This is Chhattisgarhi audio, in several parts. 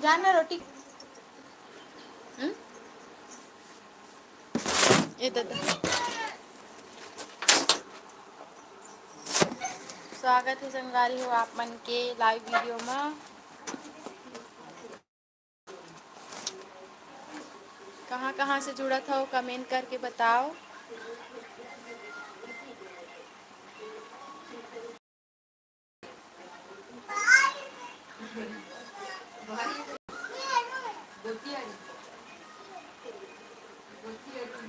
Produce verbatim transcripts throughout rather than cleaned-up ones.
जाना रोटी। हम्म? ये दे दे। स्वागत हे संगवारी हो आप मन के live video म। कहाँ कहाँ से जुड़त हव, comment करके बताओ।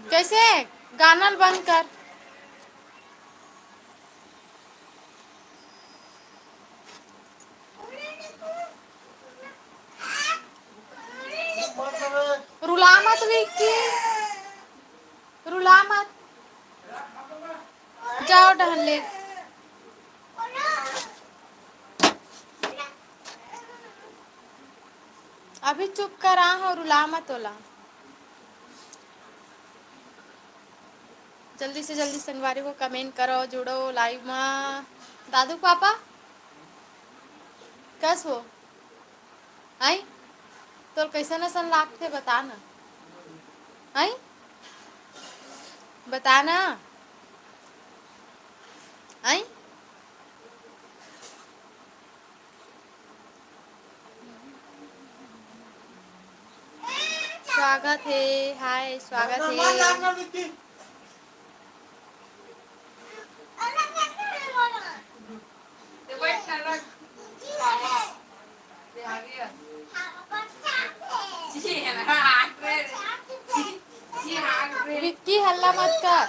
कैसे? गाना ल बंद कर। रुला मत विक्की, रुला मत। जाओ डहन ले। अभी चुप करा हो, रुला मत ओला। जल्दी से जल्दी संगवारी हो, comment करो, जुड़ो live मा। दादू पापा कस हो? आई, तोर कैसन असन लागथे, बता ना। आई, बता ना। आई, स्वागत हे, हाय, स्वागत हे। विक्की, हल्ला मत कर।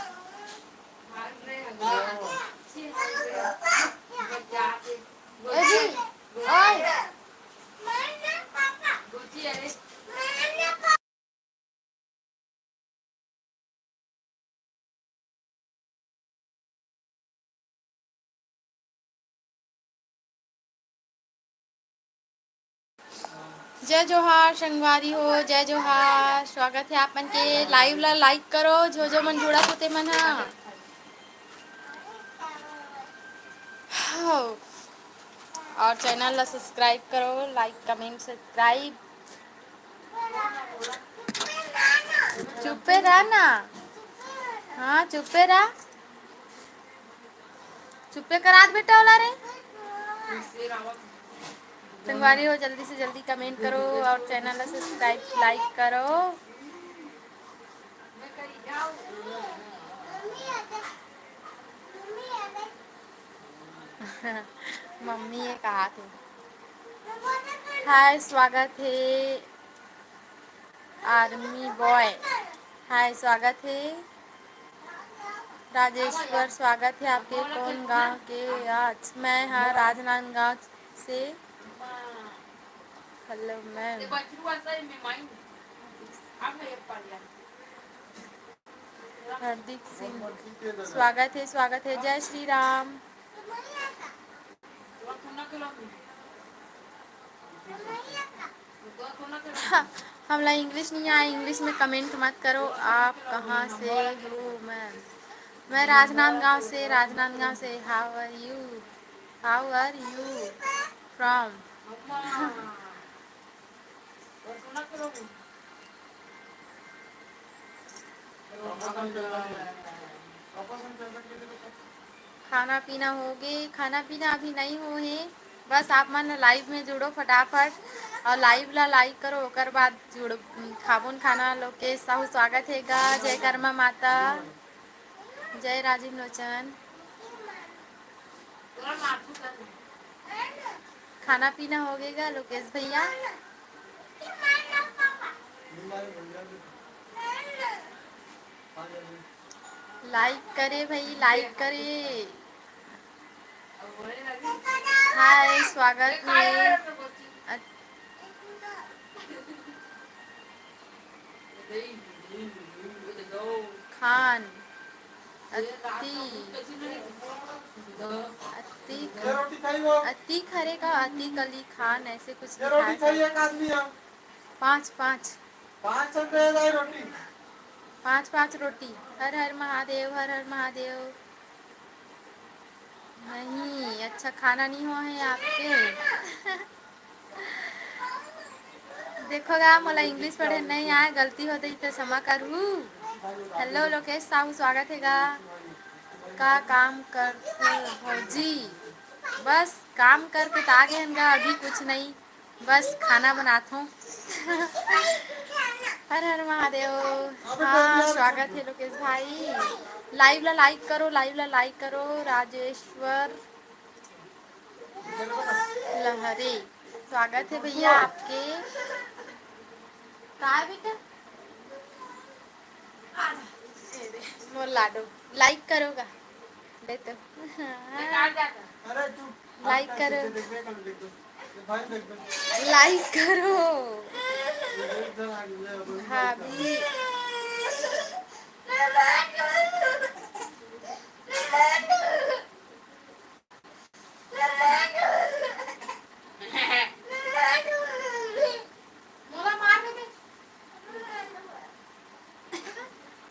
अजी, ओए। जय जोहार संगवारी हो, जय जोहार। स्वागत हे आप मन के। Live ला like करो, जो जो मन जुड़त हो ते मन ह। हो। और channel ला subscribe करो, like, comment, subscribe। चुप्पे रह ना। हाँ, चुप्पे रह। चुप्पे करा दे बेटा ओला रे। संगवारी हो, जल्दी से जल्दी comment करो और channel ला subscribe, like करो। मम्मी ये कहा थे। हाय, स्वागत हे। Army boy, हाय, स्वागत हे। राजेश्वर, स्वागत हे आपके। कौन गांव के आज? मैं हा राजनांदगांव से। Hello ma'am। हार्दिक सिंह, स्वागत हे, स्वागत हे। जय श्री राम। हमला English नहीं आए, English में comment मत करो। आप कहाँ से हो ma'am? मैं राजनांदगांव से, राजनांदगांव से। How are you? How are you from? खाना पीना हो गे? खाना पीना अभी नहीं हो हे, बस आप मन live में जुड़ो फटाफट और live ला like करो, ओकर बाद जुड़, खाबोन खाना। लोकेश साहू स्वागत हे गा। जय कर्मा माता, जय राजीव लोचन। खाना पीना हो गे गा लोकेश भैया? Like करे भाई, like करे। हाय, स्वागत हे। अ-, खान। अति-, अतीक, अतीक हरे का? अतीक अली खान, ऐसे कुछ लिखा है शायद। पाँच, पाँच। पाँच, पाँच रोटी। हर हर महादेव, हर हर महादेव। नहीं, अच्छा खाना नहीं हुआ है आपके। देखो गा, मोला English पढ़े नहीं आए, गलती हो गई तो क्षमा करहू। Hello लोकेश साहू, स्वागत है गा। का काम करथो भौजी? बस काम करके तो आ गए हन गा, अभी कुछ नहीं, बस खाना बनाथो। हर हर महादेव। हाँ, स्वागत है लोकेश भाई। Live ला like करो, live ला like करो। राजेश्वर लहरे, स्वागत है भैया आपके। का बेटा? मोर लाडो, like करो गा। दे तो। अरे तू like करो। Like करो। भाभी।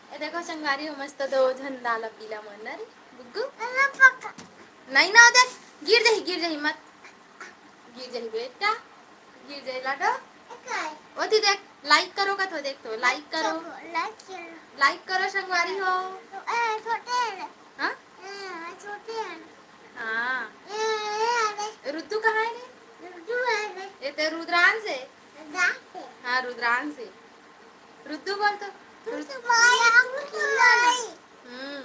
ए देखो संगवारी हो, मस्त दो झन लाल पीला मन रे बुग्गू। नहीं ना, देख, गिर जाही, गिर जाही मत। गिर जाही बेटा, गिर जाही लाडो। ओती देख, like करो का तो, देख तो, like करो। Like करो संगवारी हो। हाँ? हाँ। रुद्दू कहाँ है रे? ये तो रुद्रांश है। हाँ, रुद्रांश है। रुद्दू बोल तो। हम्म।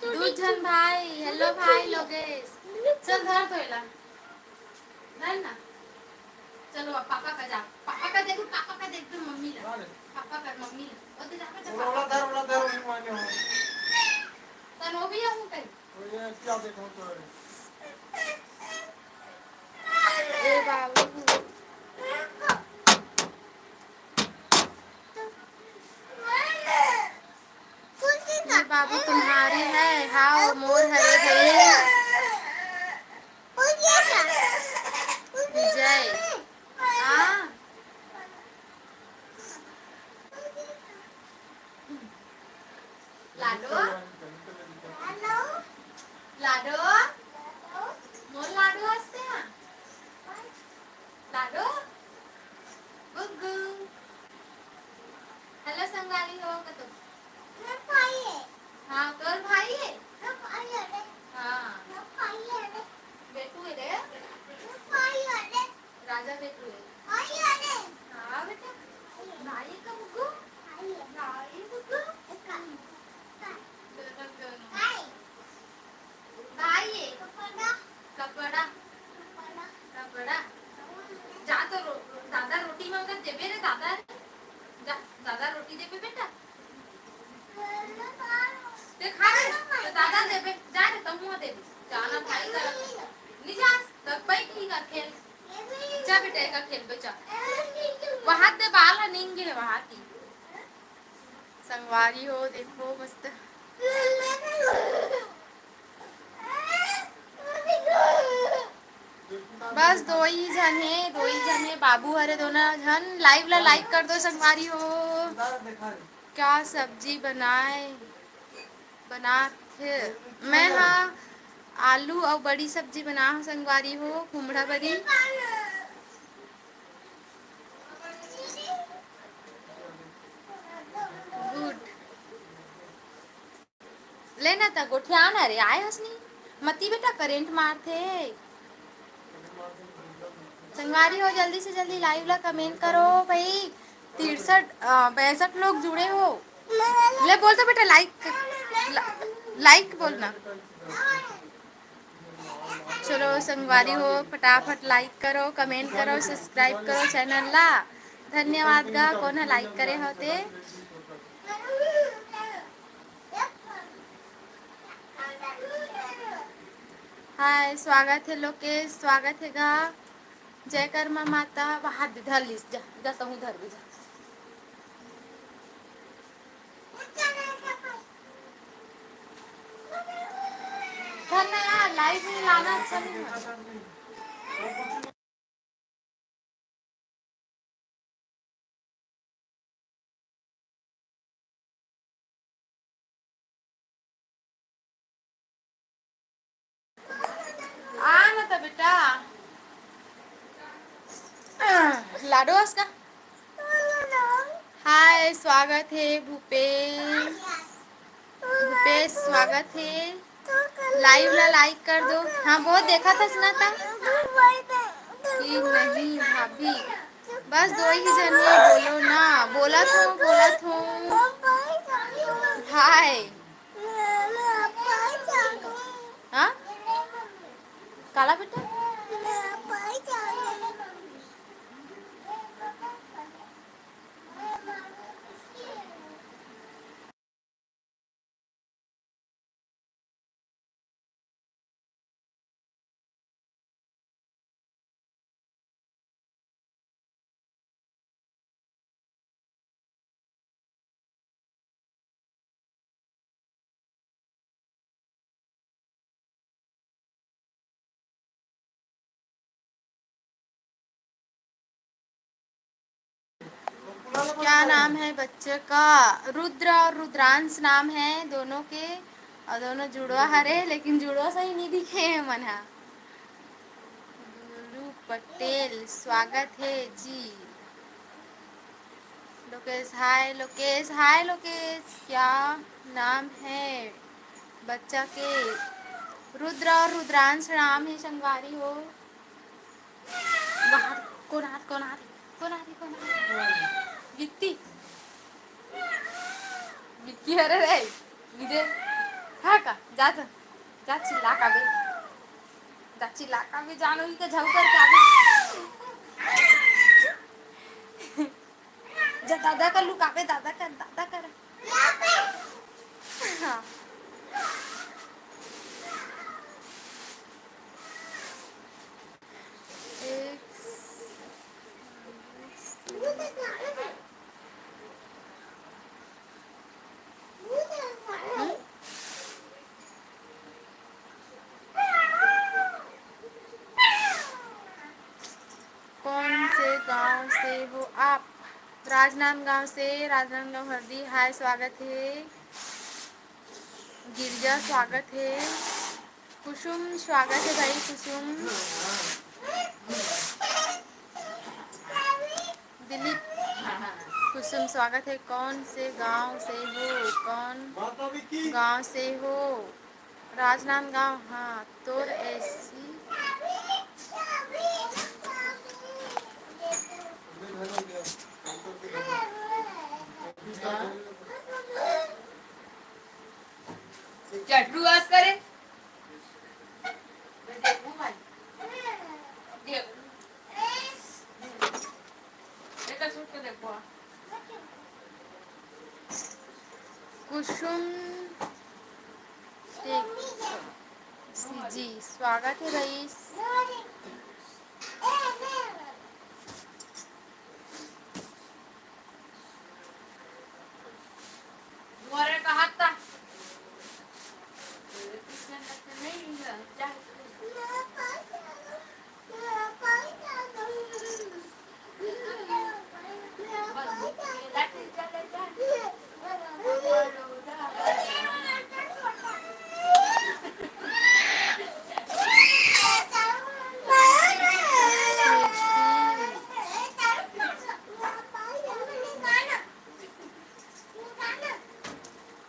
दू झन भाई, hello भाई लोगेश। चल धर तो एला। धर ना। चलो अब पापा का जा। पापा का देखो, पापा का देख दो, मम्मी ला। पापा का, मम्मी ला। ओते जाकर पापा का। तनो भी आऊं कहीं। ए बाबू। ये बाबू तुम्हारी है, हाव मोर हरे भई। विजय। हाँ। लाडो। लाडो। मोर लाडो हंसते हैं। लाडो। गुग्गू। Hello संगवारी हो कतो। हाँ, तोर भाई है? हाँ। बेटू है रे। राजा बेटू है। हाँ बेटा। भाई का गुग्गू? भाई गुग्गू? दोनों, दोनों। भाई है। कपड़ा। कपड़ा। जा तो रो-, दादा रोटी मांगत देबे रे दादा रे। जा, दादा रोटी देबे बेटा। ते खा रे, तो दादा देबे, जा रे, तमुआ देबे। जाना भाई का। नहीं जा, तब बैठ ही का खेल। जा बेटा, एका खेल बे, जा। वहां ते बाल ह नींगे हे, वहां ती। संगवारी हो, देखो मस्त। बस दो ही झन हे, दो ही झन हे, बाबू हरे दोनों झन। Live ला like कर दो संगवारी हो। क्या सब्जी बनाए, बनाथे? मैं हा आलू अउ बड़ी सब्जी बना हूँ संगवारी हो, कुमड़ा बरी। Good। लेना त गोठिया ना रे, आए हस नहीं? मती बेटा, current मारथे। संगवारी हो, जल्दी से जल्दी live ला comment करो भाई। तिरसठ, अ, पैंसठ लोग जुड़े हो। ले बोल तो बेटा, like, ला-, like बोलना। चलो संगवारी हो, फटाफट like करो, comment करो, subscribe करो channel ला। धन्यवाद गा, कोन ह like करे हो ते। हाय, स्वागत हे लोकेश, स्वागत हे गा। जय कर्मा माता, हाथ दे, धर लीस, जा, जा, तहूँ धर भी जा। धर ना यार, live में लाना अच्छा नहीं है। आ ना त बेटा। लाडो हस का? हाय, स्वागत हे भूपेश। भूपेश, स्वागत हे। Live ला like कर दो। हाँ, बहुत देखा था सुना था कि नहीं भाभी, बस दो ही जन में बोलो ना। बोला थो, बोला थो। हाय। हाँ, काला बेटा। क्या नाम है बच्चे का? रुद्र और रुद्रांश नाम है दोनों के, और दोनों जुड़वा हरे, लेकिन जुड़वा सही नहीं दिखे है मन हा। गोलू पटेल, स्वागत है जी। लोकेश, हाय लोकेश, हाय लोकेश। क्या नाम है बच्चा के? रुद्र और रुद्रांश नाम है संगवारी हो। बाहर, कोन आत, कोन आत, कोन आत, कोन आत? गिट्टी। गिट्टी, अरे रे, इधर। हाँ का? जा तो, जा चिल्ला का बे। जा चिल्ला का बे, जानो ही का झाऊ कर का बे। जा दादा का लुकाबे, दादा का, दादा का। हाँ। एक कौन से गांव से हो आप? राजनांदगांव से, राजनांदगांव हरदी। हाय, स्वागत है। गिरजा, स्वागत है। कुसुम, स्वागत है भाई कुसुम। दिलीप, कुसुम, स्वागत है। कौन से गांव से हो? कौन गांव से हो? राजनांदगांव। हाँ, तोर ऐसी चटरू आस करे। देखो भाई, देखो। कुसुम टेक सीजी, स्वागत है भाई।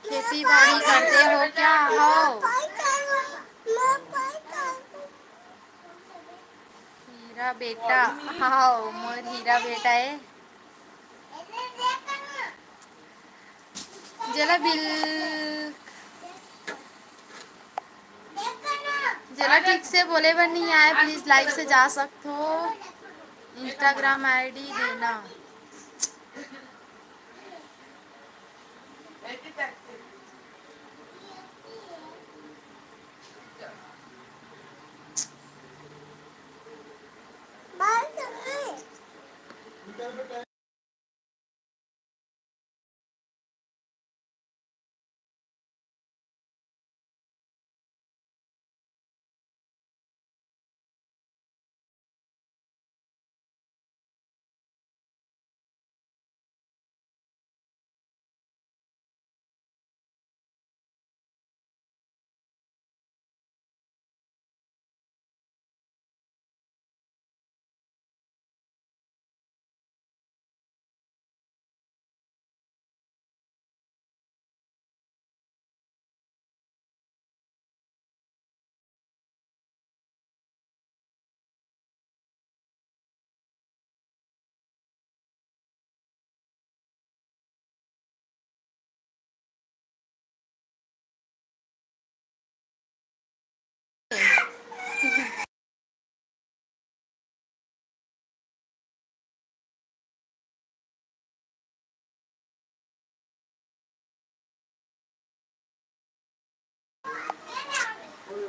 खेती बाड़ी करते हो क्या? हो। हीरा बेटा, हाँ, मोर हीरा बेटा है। जेला बिल-, जेला ठीक से बोले बर नहीं आए, please live से जा सकत हो। Instagram ID देना।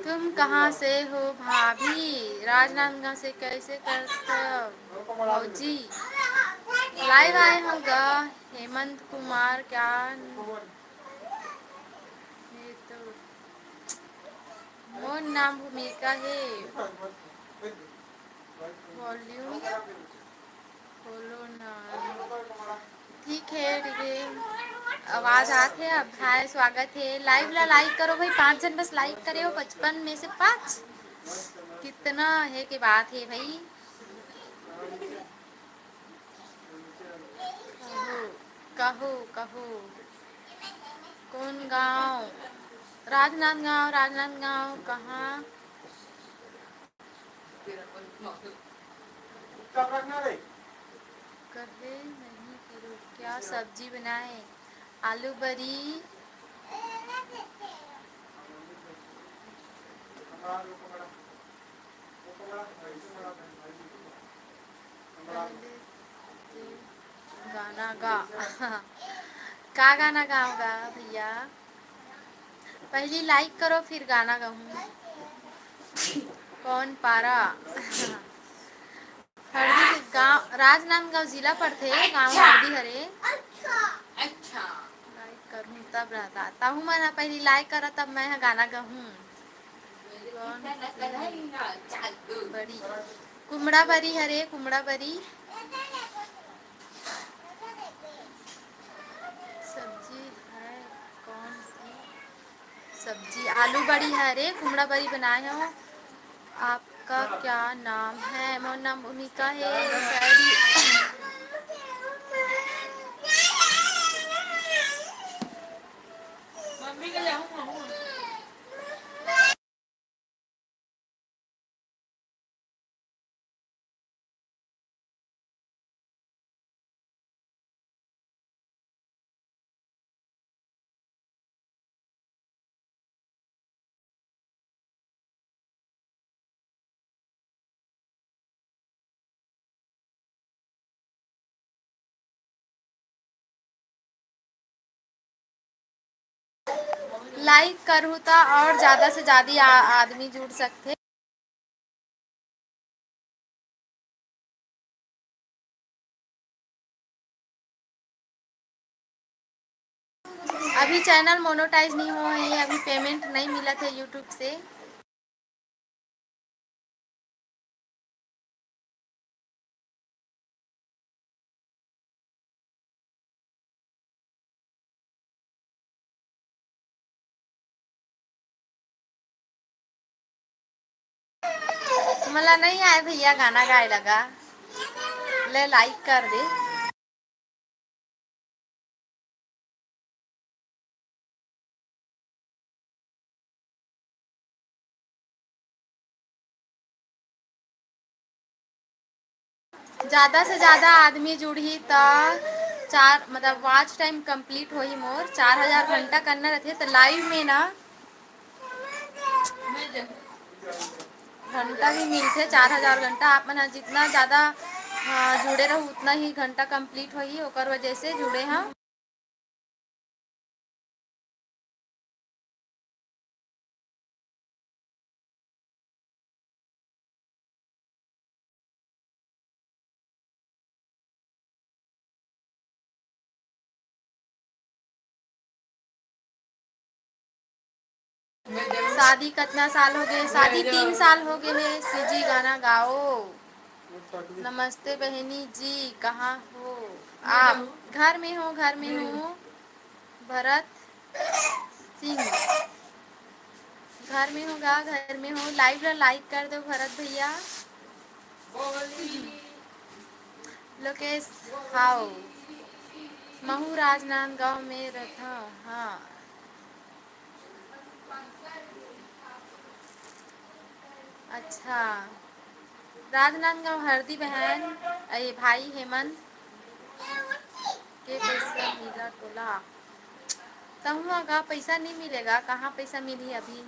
तुम कहाँ से हो भाभी? राजनांदगांव से। कैसे करथव भौजी? Live आए हो गा हेमंत कुमार क्या? ये तो मोर नाम भूमिका हे। Volume बोलो ना। ठीक है, ठीक है। आवाज आत हे अब। हाय, स्वागत है। Live ला like करो भाई, पांच जन बस like करे हो, पचपन में से पांच। कितना है के बात है भाई। कहो, कहो, कहो। कौन गांव? राजनांदगांव। राजनांदगांव कहाँ? कहे नहीं करो, क्या सब्जी बनाए? आलू बरी। पहले गाना गा। का गाना गाऊंगा भैया? पहली like करो, फिर गाना गाऊं। कौन पारा? हरदी के गांव, राजनांदगांव जिला पड़थे, गांव हरदी हरे। अच्छा। Like करहूं तब रहता, तहू मन ह पहली like करा, तब मैं ह गाना गाहूं। कौन सी बड़ी? कुमड़ा बरी हरे, कुमड़ा बरी। सब्जी है कौन सी? सब्जी आलू बड़ी हरे, कुमड़ा बरी बनाए हो। आपका क्या नाम है? मोर नाम भूमिका है। शायरी। मम्मी के जाऊँ, मम्मी। Like करहू त और ज्यादा से ज्यादा आ-, आदमी जुड़ सकथे। अभी channel monetize नहीं हुआ है, अभी payment नहीं मिला था YouTube से। मला नहीं आए भैया गाना गाए लगा, ले like कर दे। ज्यादा से ज्यादा आदमी जुड़ही त चार, मतलब, watch time complete होही मोर। चार हजार घंटा करना रहथे त live में ना घंटा भी मिलथे, चार हजार घंटा। आप मन ह जितना ज्यादा, हाँ, जुड़े रहू, उतना ही घंटा complete होही, ओकर वजह से जुड़े हम। शादी कतना साल हो गए? शादी तीन साल हो गए है। सीजी गाना गाओ। नमस्ते बहनी जी, कहाँ हो आप? घर में हूँ, घर में हूँ। भरत सिंह, घर में हूँ गा, घर में हूँ। Live ला like कर दो भरत भैया। लोकेश, हाव, महू राजनांदगांव में रथव। हाँ, अच्छा, राजनांदगांव हरदी बहन, अरे भाई हेमंत के पैसा मिला तोला? तहुआ का पैसा नहीं मिलेगा, कहाँ पैसा मिली अभी?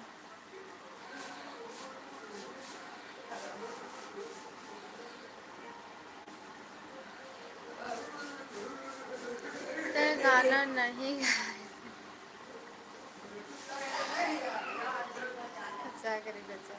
ते गाना नहीं गाए। अच्छा, करे बच्चा।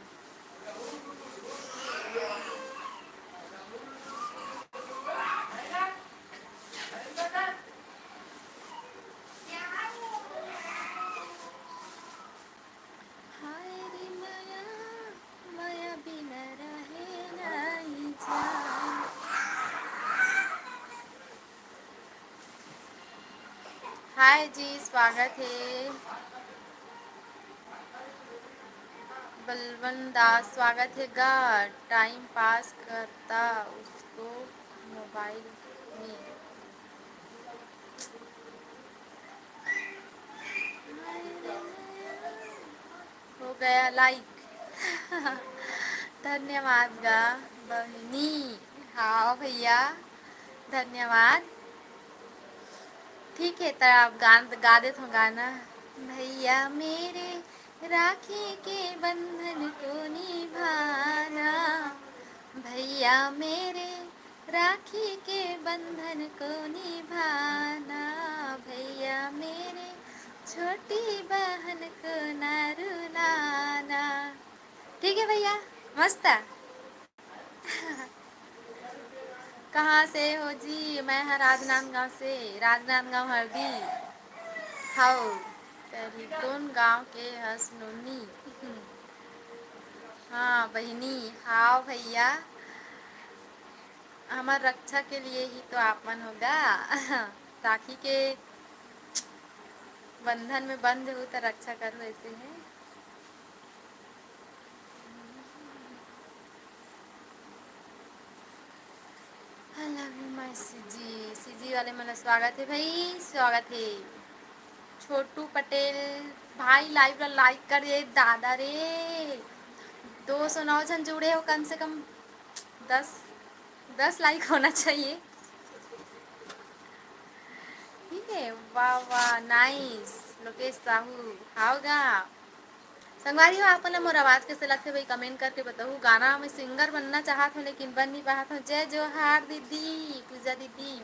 हाय रे मया, मया बिना रहे नहीं जाए। हाय जी, स्वागत हे। बलवन दास, स्वागत हे गा। टाइम पास करता उसको मोबाइल में। हो गया लाइक। धन्यवाद गा बहिनी। हाँ भैया, धन्यवाद। ठीक है, त आप गान गा देत हो गाना। भैया मेरे राखी के बंधन को निभाना, भैया मेरे राखी के बंधन को निभाना, भैया मेरे छोटी बहन को ना रुलाना। ठीक है भैया, मस्त है। कहाँ से हो जी? मैं ह राजनांदगांव से, राजनांदगांव हरदी। हव, सर ही कौन गांव के हस नोनी? हाँ बहिनी, हाव भैया, हमर रक्षा के लिए ही तो आप मन होगा। राखी के बंधन में बंध हो त रक्षा करो, ऐसे है। I love you my CG. CG वाले मन ला स्वागत है भाई, स्वागत है। छोटू पटेल भाई, लाइव ला लाइक कर दे दादा रे। दो सौ नौ जन जुड़े हो, कम से कम दस, दस लाइक होना चाहिए। ठीक है, वाह वाह, नाइस। लोकेश साहू, हाव गा। संगवारी हो, आप मन ला मोर आवाज कैसे लगथे भाई, कमेंट करके बताहू। गाना में सिंगर बनना चाहत हो लेकिन बन नहीं पात हो। जय जोहार दीदी, पूजा दीदी।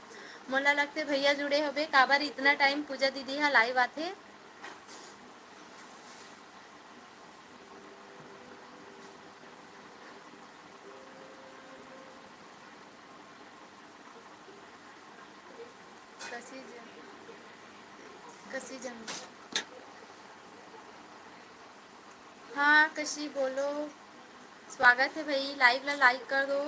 मोला लगथे भैया जुड़े होबे, काबर इतना टाइम पूजा दीदी हा लाइव आथे। कसी ज-, कसी जम-, हाँ, कसी बोलो। स्वागत है भाई, लाइव ला लाइक कर दो।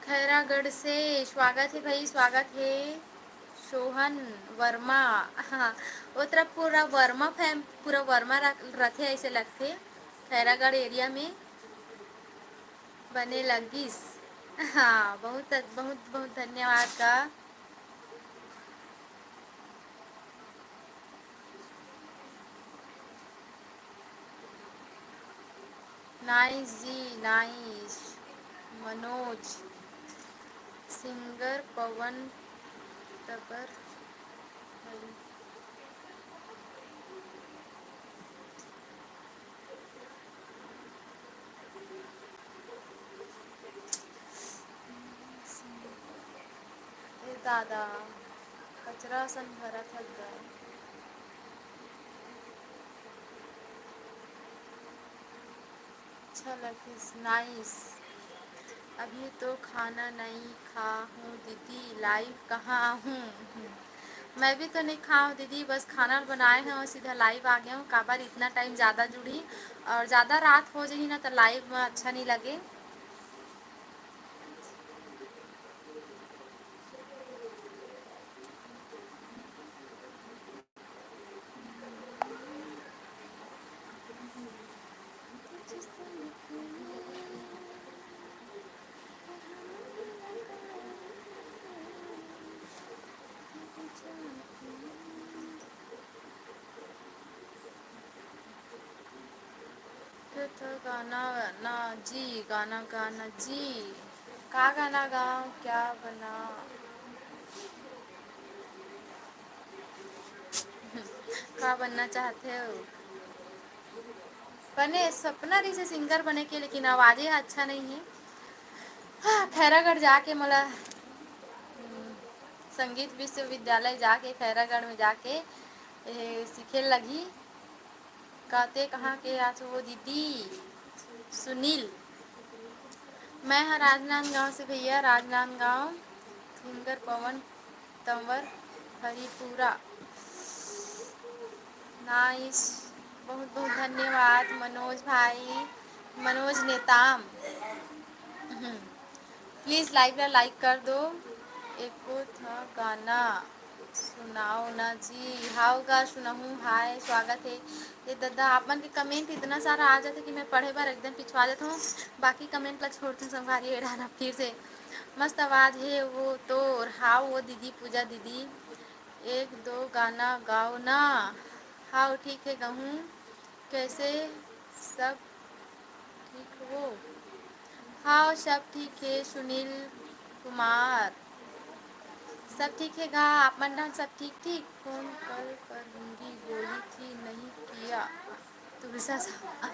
खैरागढ़ से स्वागत है भाई, स्वागत है। सोहन वर्मा, हाँ, वो तरफ पूरा वर्मा फैम-, पूरा वर्मा रख-, रथे, ऐसे लगथे। खैरागढ़ एरिया में बने लगिस। हाँ, बहुत, बहुत, बहुत धन्यवाद का। नाइस जी, नाइस। मनोज, सिंगर पवन तबर। ए दादा, कचरा असन भरत हस गा। अच्छा लगिस, नाइस। अभी तो खाना नहीं खा हूँ दीदी, लाइव कहाँ हूँ? मैं भी तो नहीं खाऊँ दीदी, बस खाना बनाए हूँ, सीधा लाइव आ गया हूँ। काबर इतना टाइम ज़्यादा जुड़ी और ज़्यादा रात हो जाही ना, तो लाइव में अच्छा नहीं लगे। तो, तो गाना ना जी, गाना गाना जी। का गाना गाऊं, क्या बना? का बनना चाहते हो? बने सपना रहिसे सिंगर बने के, लेकिन आवाजे अच्छा नहीं है। हाँ, खैरागढ़ जाके मोला, हम्म, संगीत विश्वविद्यालय जाके, खैरागढ़ में जाके, ए, सीखे लगही। कहते कहाँ के आथो वो दीदी? सुनील, मैं ह राजनांदगांव से भैया, राजनांदगांव, सिंगर पवन तंवर हरिपुरा। नाइस, बहुत बहुत धन्यवाद मनोज भाई, मनोज नेताम। हम्म। प्लीज लाइव ला लाइक कर दो। एको ठा गाना सुनाओ ना जी। हाव गा सुनहूँ। हाय, स्वागत है। ये ददा, आप मन के कमेंट इतना सारा आ जाथे कि मैं पढ़े बर एकदम पिछवा जात हूँ। बाकी कमेंट ला छोड़थन संगवारी, एड़ा ना फिर से। मस्त आवाज है वो तोर। हाव वो दीदी, पूजा दीदी, एक दो गाना गाओ ना। हाव ठीक है गहूँ। कैसे सब ठीक हो? हाव, सब ठीक है सुनील कुमार, सब ठीक है गा। आप मन डहन सब ठीक ठीक? फोन कल करूँगी बोली थी, नहीं किया। तुलसा सा,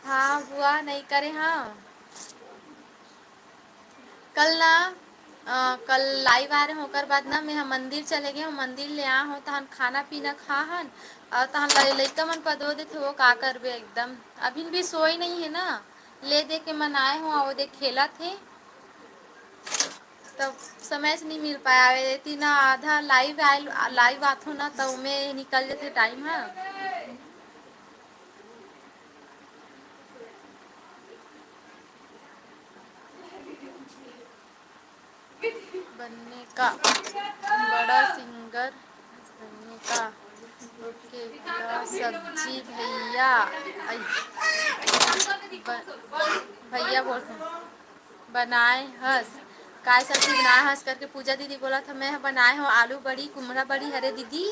हाँ बुआ, नहीं करे हाँ। कल ना, अ, कल लाइव आ रहे हों, ओकर बाद ना मैं ह मंदिर चले गए हों, मंदिर ले आ हों, तहन खाना पीना खा हन, और तहन ल-, लइका मन पदो देथे, वो का करबे एकदम। अभिन भी सोए नहीं है ना, ले दे के मन आए हों, वो देख खेलत हे, तब समय से नहीं मिल पाया। आवे देती ना आधा लाइव आयल, लाइव आथो ना, तो मैं निकल जथे टाइम ह। बनने का, बड़ा सिंगर बनने का। ओके, का सब्जी भैया? आई, ब-, भैया बोलथे, बनाए हस? काय सब्जी बनाए हस करके पूजा दीदी बोलत ह। मैं ह बनाए हों आलू बड़ी, कुमड़ा बड़ी हरे दीदी।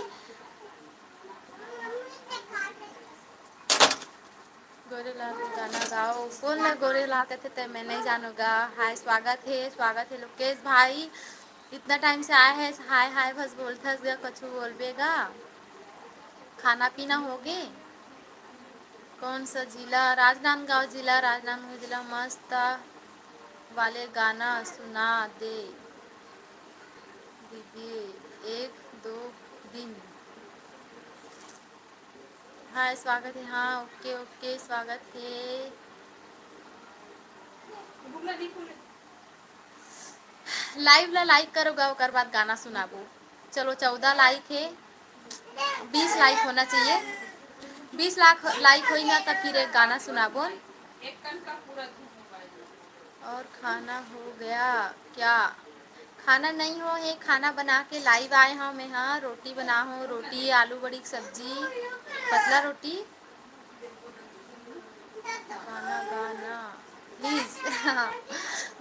गोरेलाल के गाना गाओ। कौन ला गोरेलाल कहथे ते मैं नहीं जानू गा। हाय, स्वागत है, स्वागत है लोकेश भाई। इतना टाइम से आए है, हाय हाय बस बोलथस गा, कछु बोलबे गा। खाना पीना हो गे? कौन सा जिला? राजनांदगांव जिला, राजनांदगांव जिला। मस्त वाले गाना सुना दे दीदी, एक दो दिन। हाय, स्वागत है। हाँ, ओके, ओके, स्वागत है। लाइव ला लाइक करो गा, ओकर बाद गाना सुनाबो। चलो, चौदह लाइक है, बीस लाइक होना चाहिए। बीस लाख लाइक होई ना, तब फिर एक गाना सुनाबो। और खाना हो गया क्या? खाना नहीं हो है, खाना बना के लाइव आए हों मैं। हाँ, रोटी बना हों, रोटी, आलू बड़ी की सब्जी, पतला रोटी। गाना गाना प्लीज।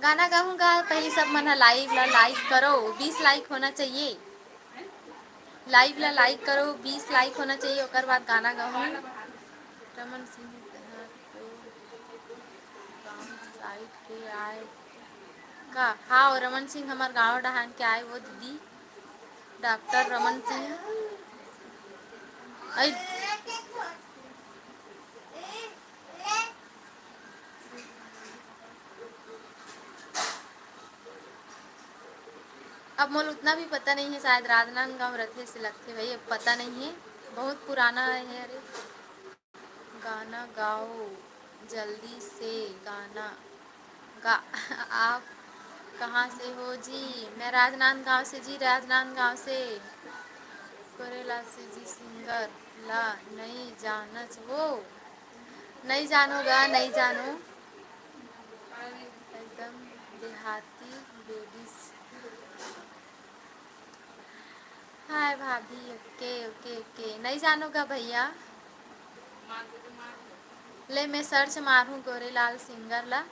गाना गाहूँ गा, पहली सब मन ह लाइव ला लाइक करो, बीस लाइक होना चाहिए। लाइव ला लाइक करो, बीस लाइक होना चाहिए, ओकर बाद गाना गाहूँ। रमन सिंह तहार तो गाँव साइड के आए का? हाँ, रमन सिंह हमार गाँव डहान के आए वो दीदी, डॉक्टर रमन सिंह। आई, अब मोला उतना भी पता नहीं है, शायद राजनांदगांव रथे से लगथे भाई, अब पता नहीं है, बहुत पुराना है। अरे गाना गाओ, जल्दी से गाना गा। आप कहाँ से हो जी? मैं राजनांदगांव से जी, राजनांदगांव से। कोरेला से जी सिंगर ला नहीं जानच वो। नहीं जानो गा, नहीं जानो। एकदम देहाती बेबीज। हाय भाभी, ओके, ओके, ओके। नहीं जानो गा भैया। ले, मैं सर्च मारहूँ गोरेलाल सिंगर ला।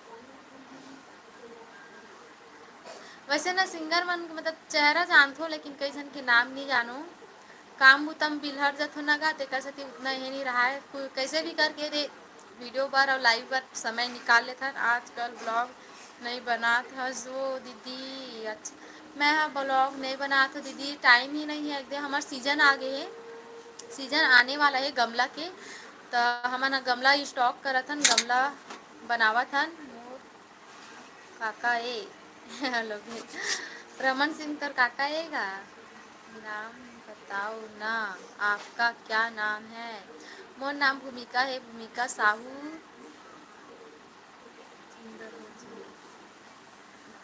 वैसे ना, सिंगर मन के, मतलब, चेहरा जानथो, लेकिन कई झन के नाम नहीं जानो। काम बुता म बिलहर जथो ना गा, तेकर सेती उतना हे नहीं रहा है। कु-, कैसे भी करके दे, वीडियो बर और लाइव बर समय निकाल लेथन। आजकल ब्लॉग नहीं बनात हस वो दीदी? अच्छा, मैं ह ब्लॉग नहीं बनात हो दीदी, टाइम ही नहीं है। एक दे हमर सीजन आ गए है, सीजन आने वाला है गमला के, त हमन ह गमला स्टॉक करत हन, गमला बनावत हन। मोर काका ए, लोग हे। रमन सिंह तोर काका ए गा? नाम बताओ ना, आपका क्या नाम है? मोर नाम भूमिका है, भूमिका साहू।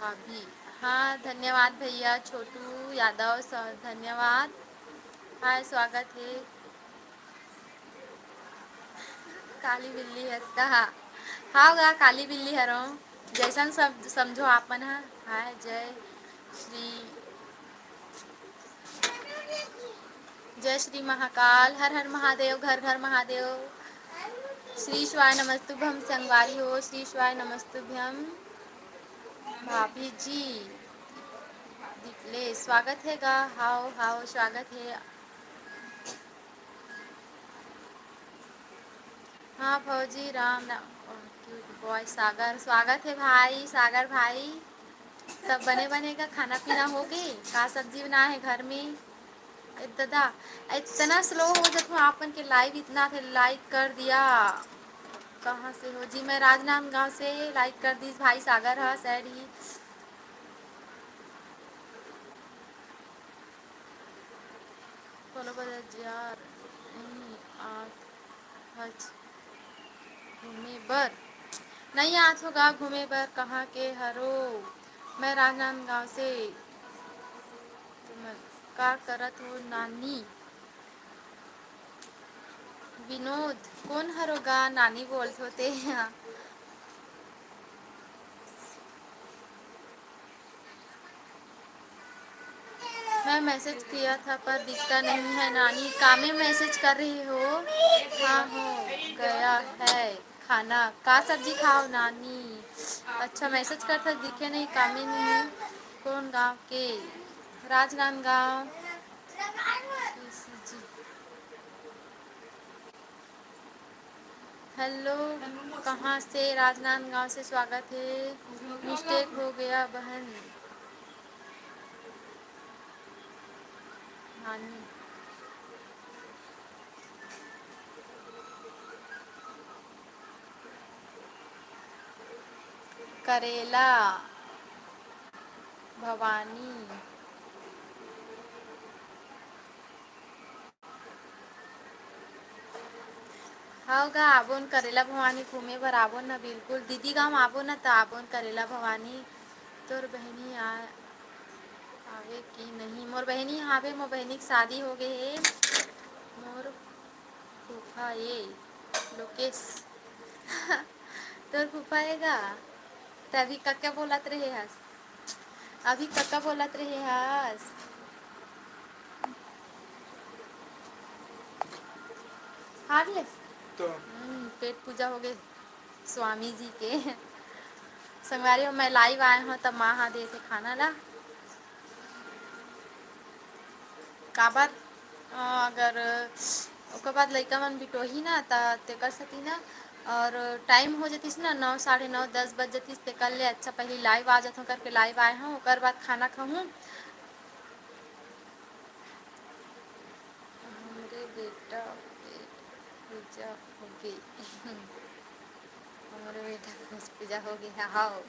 भाभी, हाँ, धन्यवाद भैया छोटू यादव, स-, धन्यवाद। हाय, स्वागत है। काली बिल्ली हस कहा? हाँ गा, काली बिल्ली हरो। जैसन सब समझो आप मन ह। हाय, जय श्री, जय श्री महाकाल, हर हर महादेव, घर घर महादेव। श्री शिवाय नमस्तुभ्यम संगवारी हो, श्री शिवाय नमस्तुभ्यम। भाभी जी, दीपले, स्वागत है गा। हाओ, हाओ, स्वागत है। हाँ भौजी, राम राम। ओह, cute boy सागर, स्वागत है भाई, सागर भाई। सब बने बने का खाना पीना हो गए? का सब्जी बनाए है घर में? ए दादा, इतना slow हो जात हो आप मन के live, इतना थे like कर दिया। कहाँ से हो जी? मैं राजनांदगांव से। Like कर दीस भाई सागर ह, सैड ही। बोलो बाजार नहीं आत हच घूमे बर? नहीं आत हो गा घूमे बर। कहाँ के हरो? मैं राजनांदगांव से। तुम का करत हो नानी? विनोद, कोन हरो गा नानी बोलत हो ते? मैं message किया था पर दिखता नहीं है नानी, कामे message कर रही हो? हाँ, हो गया है खाना। का सब्जी खाओ नानी? अच्छा, message करता दिखे नहीं, कामे नहीं है। कौन गांव के? राजनांदगांव। Hello, कहाँ से? राजनांदगांव से स्वागत है। Mistake हो गया बहन। नानी। करेला भवानी। हव गा, आबोन करेला भवानी घूमे बर आबोन न, बिल्कुल दीदी गांव आबोन न त आबोन करेला भवानी। तोर बहिनी आ, आवे कि नहीं? मोर बहिनी आवे, मोर बहिनी के शादी हो गए हे। मोर फूफा ए लोकेश। तोर फूफा ए गा? त अभी कक्का बोलत रहे हस, अभी कक्का बोलत रहे हस। हार ले। तो हम्म, पेट पूजा हो गए स्वामी जी के। संगवारी हो, मैं live आए हूँ तब माँ हा देते खाना ला। काबर, अ, अगर ओकर बाद लइका मन बिटोही ना, त तेकर सेती ना, और time हो जतिस ना, नौ, साढ़े नौ, दस बज जतिस, तेकर ले अच्छा पहली live आ जाथों करके live आए हूँ, ओकर बाद खाना खाहूँ। हमरे बेटा के पूजा होगे। हमरे बेटा के पूजा होगे हे, हाव।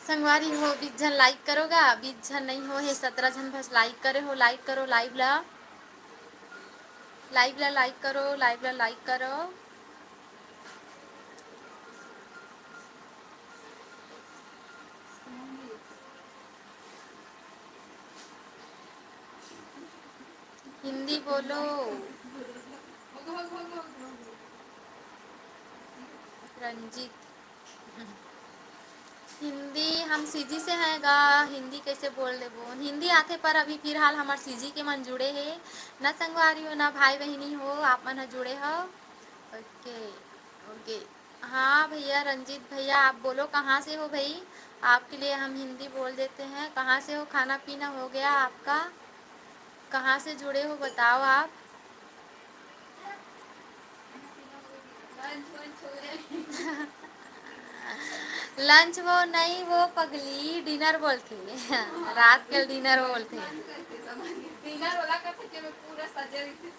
संगवारी हो, बीस झन like करो गा, बीस झन नहीं हो हे, सत्रह झन बस like करे हो, like करो live ला, live ला like करो, live ला like करो। हिंदी बोलो। रंजीत, हिंदी हम सीजी से हैं गा, हिंदी कैसे बोल लेबो? हिंदी आथे पर अभी फिलहाल हमर सीजी के मन जुड़े हे न संगवारी हो, न भाई बहिनी हो, आप मन ह जुड़े हो। ओके, ओके। हाँ भैया, रंजीत भैया, आप बोलो कहाँ से हो भाई? आपके लिए हम हिंदी बोल देते हैं। कहाँ से हो? खाना पीना हो गया आपका? कहाँ से जुड़े हो, बताओ आप। Lunch वो नहीं, वो पगली dinner बोलथे। रात के dinner बोलथे। Dinner वाला का था कि मैं पूरा सजे हुई थी।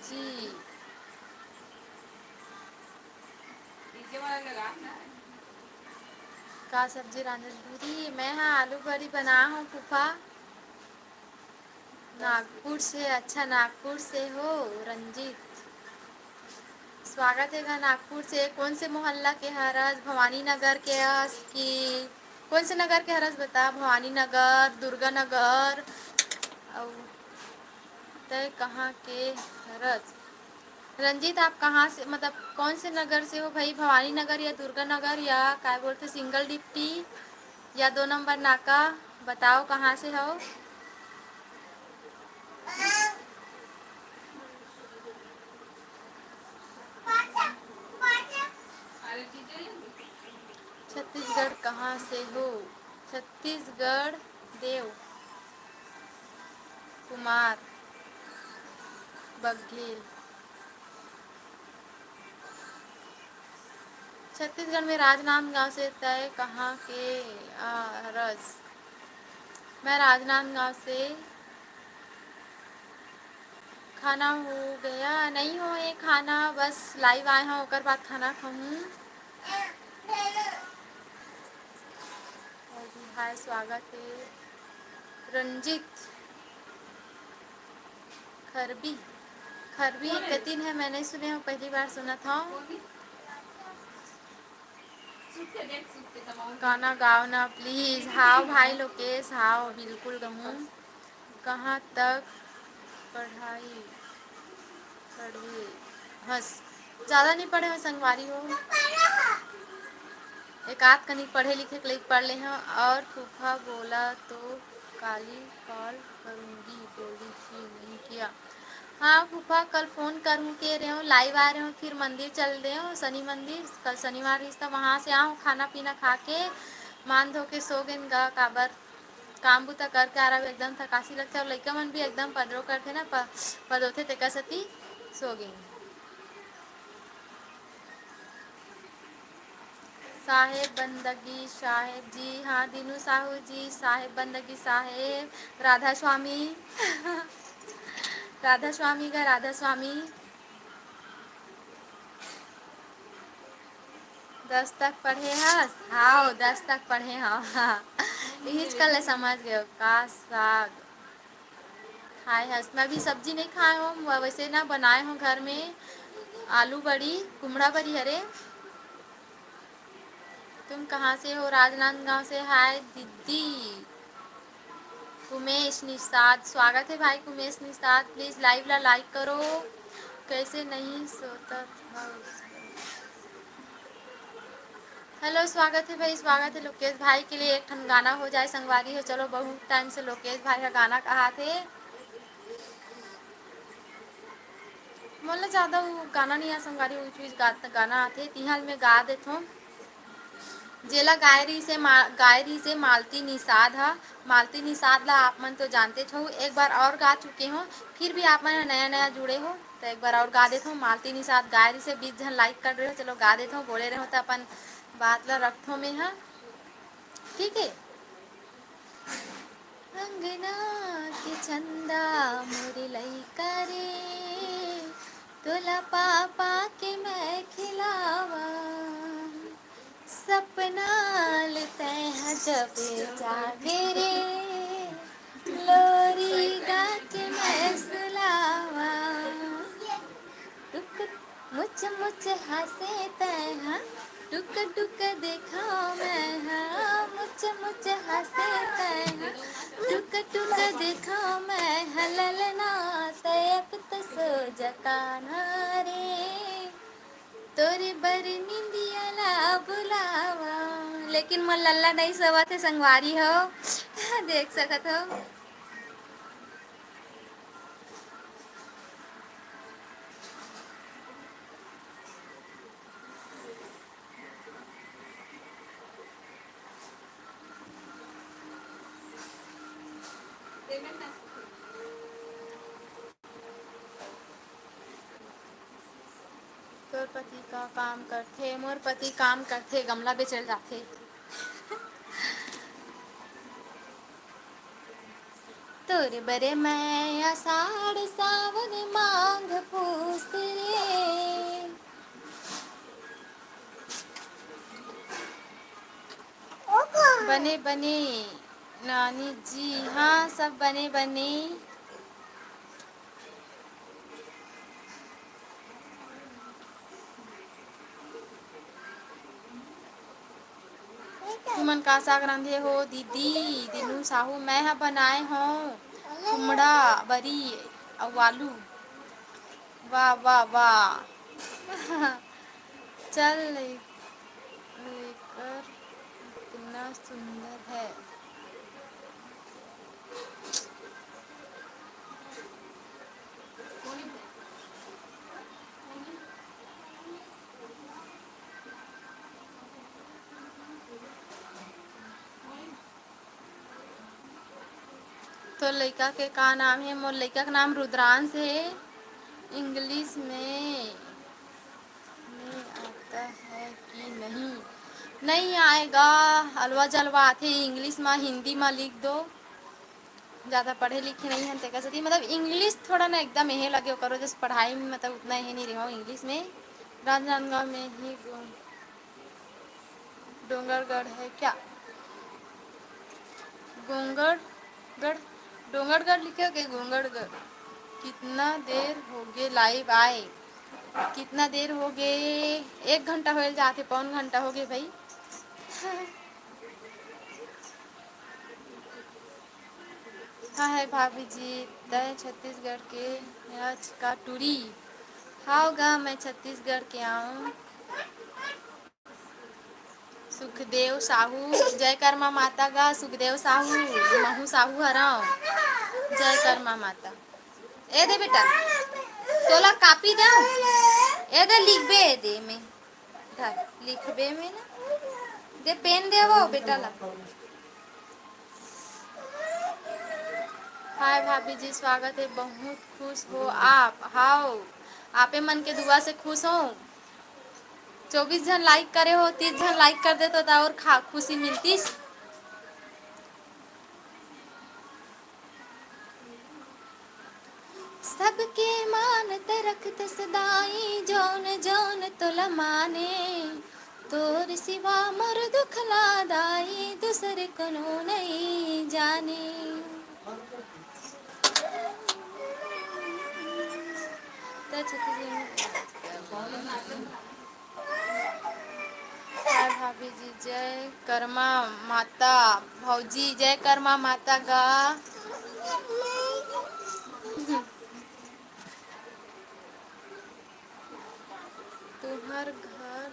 जी। का सब्जी रांधत हस? मैं हा आलू बड़ी बना हूँ फूफा। नागपुर से। अच्छा, नागपुर से हो रंजीत। स्वागत हे गा नागपुर से। कौन से मोहल्ला के हरस? भवानी नगर के हस कि कौन से नगर के हरस बता? भवानी नगर, दुर्गा नगर, अउ तय कहाँ के हरस? रंजीत, आप कहाँ से, मतलब कौन से नगर से हो भाई? भवानी नगर या दुर्गा नगर या काय बोलते, सिंगल डिप्टी या दो नंबर नाका? बताओ कहाँ से हो। छत्तीसगढ़ कहाँ से हो? छत्तीसगढ़ देव कुमार बघेल। छत्तीसगढ़ में राजनांदगांव से। तय कहाँ के हरस? मैं राजनांदगांव से। खाना हो गया? नहीं हो ये खाना, बस लाइव आए हों, ओकर बाद खाना खाहूँ। अउ भी हाय, स्वागत हे रंजीत। खरबी, खरबी कतिन है, मैं नहीं सुने हूँ, पहली बार सुनत हूँ। गाना गाओ ना प्लीज। हाव भाई लोकेश, हाव, बिल्कुल गहूँ। कहाँ तक पढ़ाई पढ़े हस? ज़्यादा नहीं पढ़े हो संगवारी हो, एक आध कनी पढ़े लिखे के लइक पढ़ ले हूँ। और फूफा बोला तो काली कॉल करूँगी, बोली कि नहीं किया। हाँ फूफा, कल फोन करूँ के रहे हूँ, लाइव आ रहे हूँ, फिर मंदिर चल रहे हूँ, शनि मंदिर, कल शनिवार रहिस त वहाँ से आहूँ, खाना पीना खा के मान धो के सो गेन गा, काबर काम बुता करके आ रहा एकदम थकासी लगथे, अउ लइका मन भी एकदम पदरो करथे ना, प-, पदोथे, तेकर सेती सो गेन। साहेब बंदगी साहेब जी, हाँ दीनू साहू जी, साहेब बंदगी साहेब, राधा स्वामी। राधा स्वामी का राधा स्वामी। दस तक पढ़े हस? हाव, दस तक पढ़े हव। इहिच कल ले समझ गयो का साग खाए हस। मैं भी सब्जी नहीं खाए हूँ, वैसे ना बनाए हूँ घर में आलू बड़ी, कुमड़ा बड़ी हरे। तुम कहाँ से हो? राजनांदगांव से। हाय दीदी। कुमेश निषाद, स्वागत है भाई कुमेश निषाद। प्लीज लाइव ला लाइक करो। कैसे नहीं सोता था उसका। हेलो, स्वागत है भाई, स्वागत है। लोकेश भाई के लिए एक ठन गाना हो जाए संगवारी हो। चलो, बहुत टाइम से लोकेश भाई का गाना कहा थे। मोला ज्यादा वो गाना नहीं आ संगवारी, वो चीज गा-, गाना आथे, तिहाल में गा देथों। जेला गाय रहिसे मा-, गाय रहिसे मालती निषाद ह। मालती निषाद ला आप मन तो जानतेच हो, एक बार और गा चुके हो, फिर भी आप मन ह नया नया जुड़े हो, तो एक बार और गा देथों। मालती निषाद गाय रहिसे, बीस झन लाइक कर रहे हो, चलो गा देथों, बोले रहे हो तो अपन बात ला रखथों मैं ह, ठीक है। अंगना के चंदा मोरे लइका रे, तोला पा पा के मैं खिलावा। सपना ले तैं ह जब जागे रे, लोरी गा के मैं सुलावा। टुक मुच मुच हंसे तैं ह, टुक टुक देखा मैं ह। मुच मुच हंसे तैं ह, टुक टुक देखा मैं ह। ललना तैं अब तो सो जा कान्हा रे, तोरे बर निंदिया ला बुलावा। लेकिन मोर लल्ला नहीं सोवत हे संगवारी हो, देख सकत हो। तोर पति का काम करथे? मोर पति काम करथे, गमला बेचे ल जाथे। तो तोर बरे मैं आषाढ़ सावन माघ पूस रे। बने बने नानी जी, हाँ, सब बने बने। तुमन का साग रांधे हो दीदी? दीनू साहू, मैं ह बनाए हौं कुमड़ा, बरी अउ आलू। वाह, वाह, वाह। चल ले-, लेकर इतना सुंदर है। तोर लइका के का नाम हे? मोर लइका के नाम रुद्रांश हे। English में, में आता है कि नहीं? नहीं आएगा, अलवा जलवा आथे English मा, हिंदी मा लिख दो। ज़्यादा पढ़े लिखे नहीं हन, तेकर सेती, मतलब, English थोड़ा ना एकदम एहे लगे ओकर वजह से पढ़ाई में, मतलब, उतना एहे नहीं रहे हो English में। राजनांदगांव में ही गो-, डोंगरगढ़ है क्या? गोंगड़गढ़, डोंगरगढ़ लिखे हो के गोंगड़गढ़? कितना देर हो गे live आए? कितना देर हो गे? एक घंटा होल जाथे, पौन घंटा हो गे भाई। हाँ है भाभी जी, तय छत्तीसगढ़ के हच का टूरी? हाव गा, मैं छत्तीसगढ़ के आऊँ। सुखदेव साहू, जय कर्मा माता गा, सुखदेव साहू, महू साहू हरव, जय कर्मा माता। ए दे बेटा, तोला कापी दे, ए दे लिखबे, ए दे में, धर, लिखबे में ना, दे पेन दे वो बेटा ला। हाय भाभी जी, स्वागत है, बहुत खुश हो आप। हाव, आपे मन के दुआ से खुश हो। चौबीस झन like करे हो, तीस झन like कर देतो त और खा-, खुशी मिलतीस। सबके मानत रखत सदाई, जौन जौन तोला माने। तोर सिवा मोर दुख ला दाई, दूसर कोनो नइ जाने। त छत्तीसगढ़ में हाय भाभी जी, जय कर्मा माता। भौजी, जय कर्मा माता गा। तुहर घर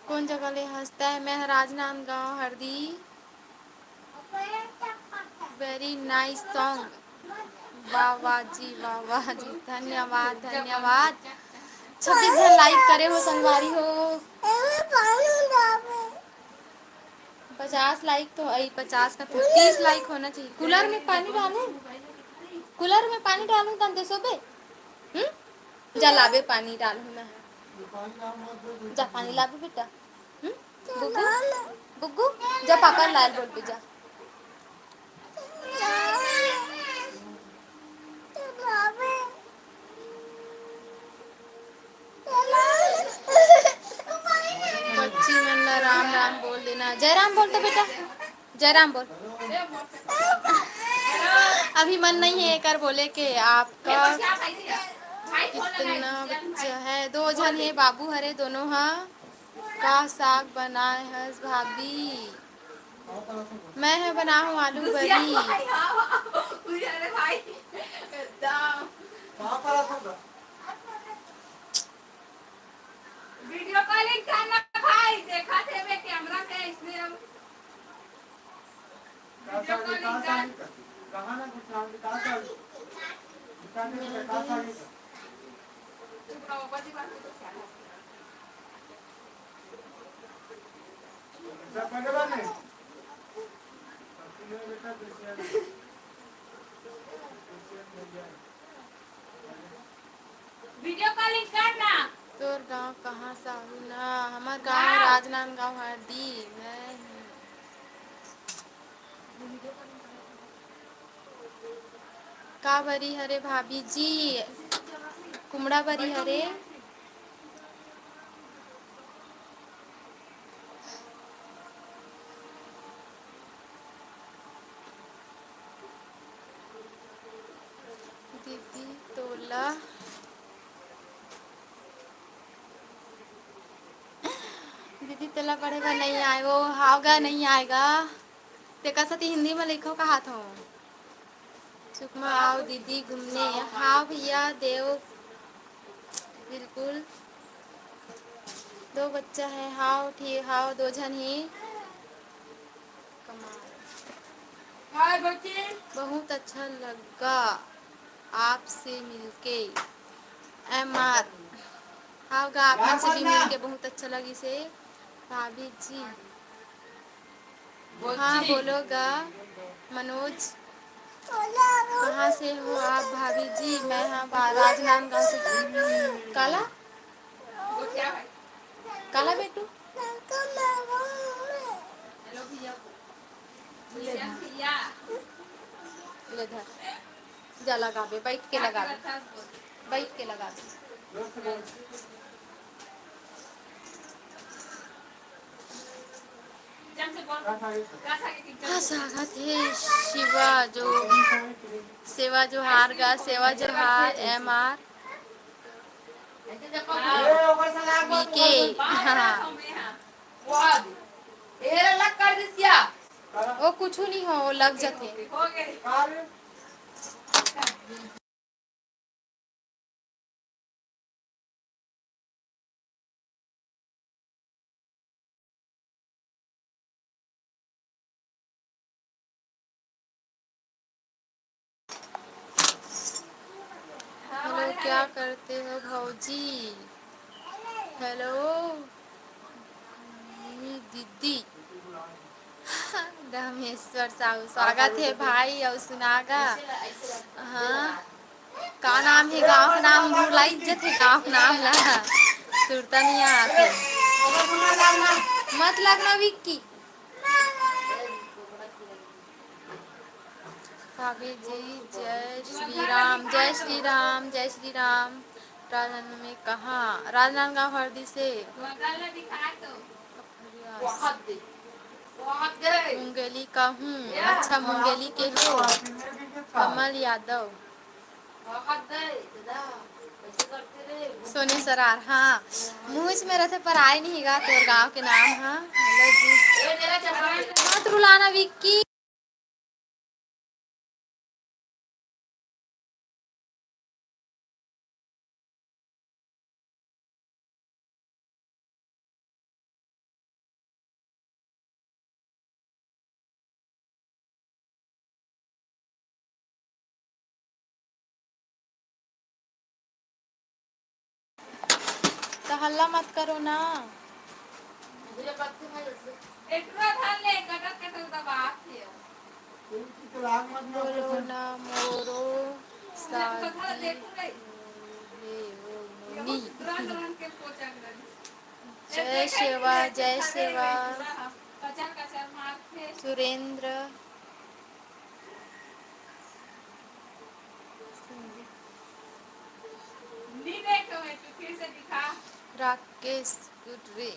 कोन जगह ले हंसता है? मैं राजनांदगांव हरदी। Very nice song। वाह, वाह जी, वाह, वाह जी, धन्यवाद, धन्यवाद। छब्बीस झन like करे हो संगवारी हो। पचास like तो, अई, पचास का तो तीस like होना चाहिए। कूलर में पानी डालूं? कूलर में पानी डालूं तन दे सोबे? हम्म? जा लाबे पानी डालूं मैं। जा पानी लाबे बेटा। हम्म? बुग्गू? बुग्गू? जा पापा लाल बोल पे जा। बच्ची मन ला राम राम बोल देना। जय राम बोल तो बेटा, जय राम बोल। अभी मन नहीं है एकर बोले के। आपका कितना बच्चा है? दो झन है, बाबू हरे दोनों हा। का साग बनाए हस भाभी? मैं है बनाहूँ आलू बरी। Video calling करना भाई, देखा थे मैं कैमरा पे इसने हम। वीडियो कॉलिंग कर ना। तोर गांव कहाँ, साहू ना? हमर गांव राजनांदगांव हरदी। मैं का बरी हरे भाभी जी? कुमड़ा बरी हरे। दीदी तोला, दीदी तोला पढ़े बर नहीं आए, वो हाव गा, नहीं आएगा। तेकर सेती हिंदी में लिखो कहात हो। सुकमा आओ दीदी घूमने। हाँ भैया देव, बिल्कुल। दो बच्चा है। हाव, ठीक, हाव, दो झन ही। कमाल। हाय बच्ची। बहुत अच्छा लगा आपसे मिलके। M R. हाव गा, आप मन से भी मिलके बहुत अच्छा लगिस हे भाभी जी। हाँ, बोलो गा मनोज। कहाँ से हो आप भाभी जी? मैं हाँ बा-, राजनांदगांव से। काला? काला बेटू? ले धर। ले धर। जा लगाबे, बैठ के लगाबे। बैठ के लगाबे। हाँ, स्वागत हे शिवा जो, सेवा जोहार गा, सेवा जोहार, एम आर। वी के, हाँ। वो कुछ नहीं हो, वो लग जाते। हेलो, क्या करते हो भौजी? हेलो, दीदी। रामेश्वर साहू, स्वागत हे भाई। अउ सुनागा, हाँ, का नाम हे गाँव के नाम? भुलाई जथे गाँव के नाम ला, सुरता नहीं आते। मत लगना विक्की। भाभी जी, जय श्री राम, जय श्री राम, जय श्री राम। राजनांदगांव में कहाँ? राजनांदगांव हरदी से। मुंगेली का हूँ। अच्छा, मुंगेली के हो। कमल यादव। सोने सरार, हाँ, मुँहच में रथे पर आए नहीं गा तोर गाँव के नाम, हाँ। हेलो जी। मत रुलाना विक्की। तो हल्ला मत करो ना। एकरा धान ले कटर कटर दबात हे। बोलो ना मोरो शादी हे ओ नोनी। जय सेवा, जय सेवा। सुरेंद्र। राकेश, गुड रे।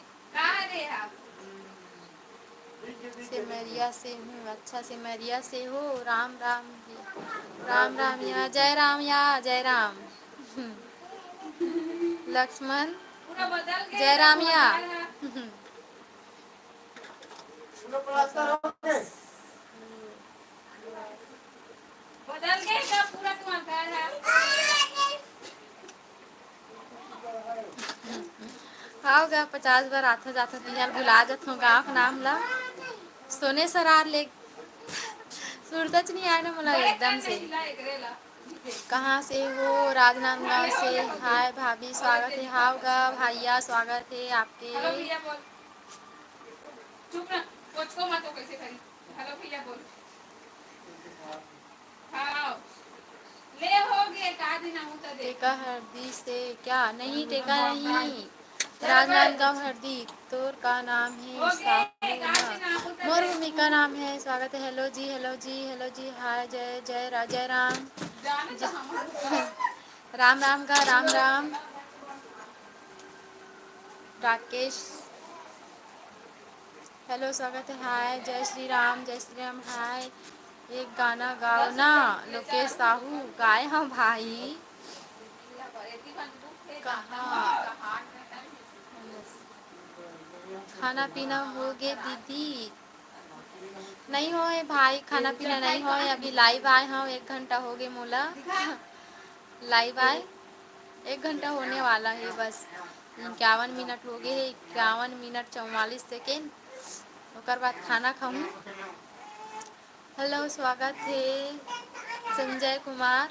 सेमरिया से हूँ। अच्छा, सेमरिया से हो। राम राम जी। राम राम या, जय राम या, जय राम। लक्ष्मण, जय राम या। बदल गए का पूरा तुम्हारा घर है? हाव गा, पचास बार आथो जाथो तिहार भुला जाथो गाँव के नाम ला। सोने सरार ले सुरतच नहीं आए ना मोला एकदम से। कहाँ से हो? राजनांदगांव से। हाय भाभी, स्वागत है। हाव गा भैया, स्वागत है आपके। चुप ना, पोचको मत हो, कैसे करी? हेलो भैया बोल। टेका हरदी से क्या? नहीं, टेका नहीं। राजनांदगांव हरदी। तोर का नाम है? साहू ना। मोर भूमिका नाम है। स्वागत है। हेलो जी, हेलो जी, हेलो जी। हाय, जय जय रा-, जय राम। राम राम का राम राम। राकेश, हेलो, स्वागत है। हाय, जय श्री राम, जय श्री राम। हाय, एक गाना गाओ ना, लोकेश साहू। गाए हंव भाई। कहाँ? खाना पीना होगे दीदी? नहीं होए भाई, खाना पीना नहीं होए। अभी live आए हंव, एक घंटा होगे मोला। Live आए, एक घंटा होने वाला है बस। इक्यावन मिनट होगे हे, इक्यावन मिनट चौवालीस सेकेंड। ओकर बाद खाना खाहूँ। हेलो, स्वागत है संजय कुमार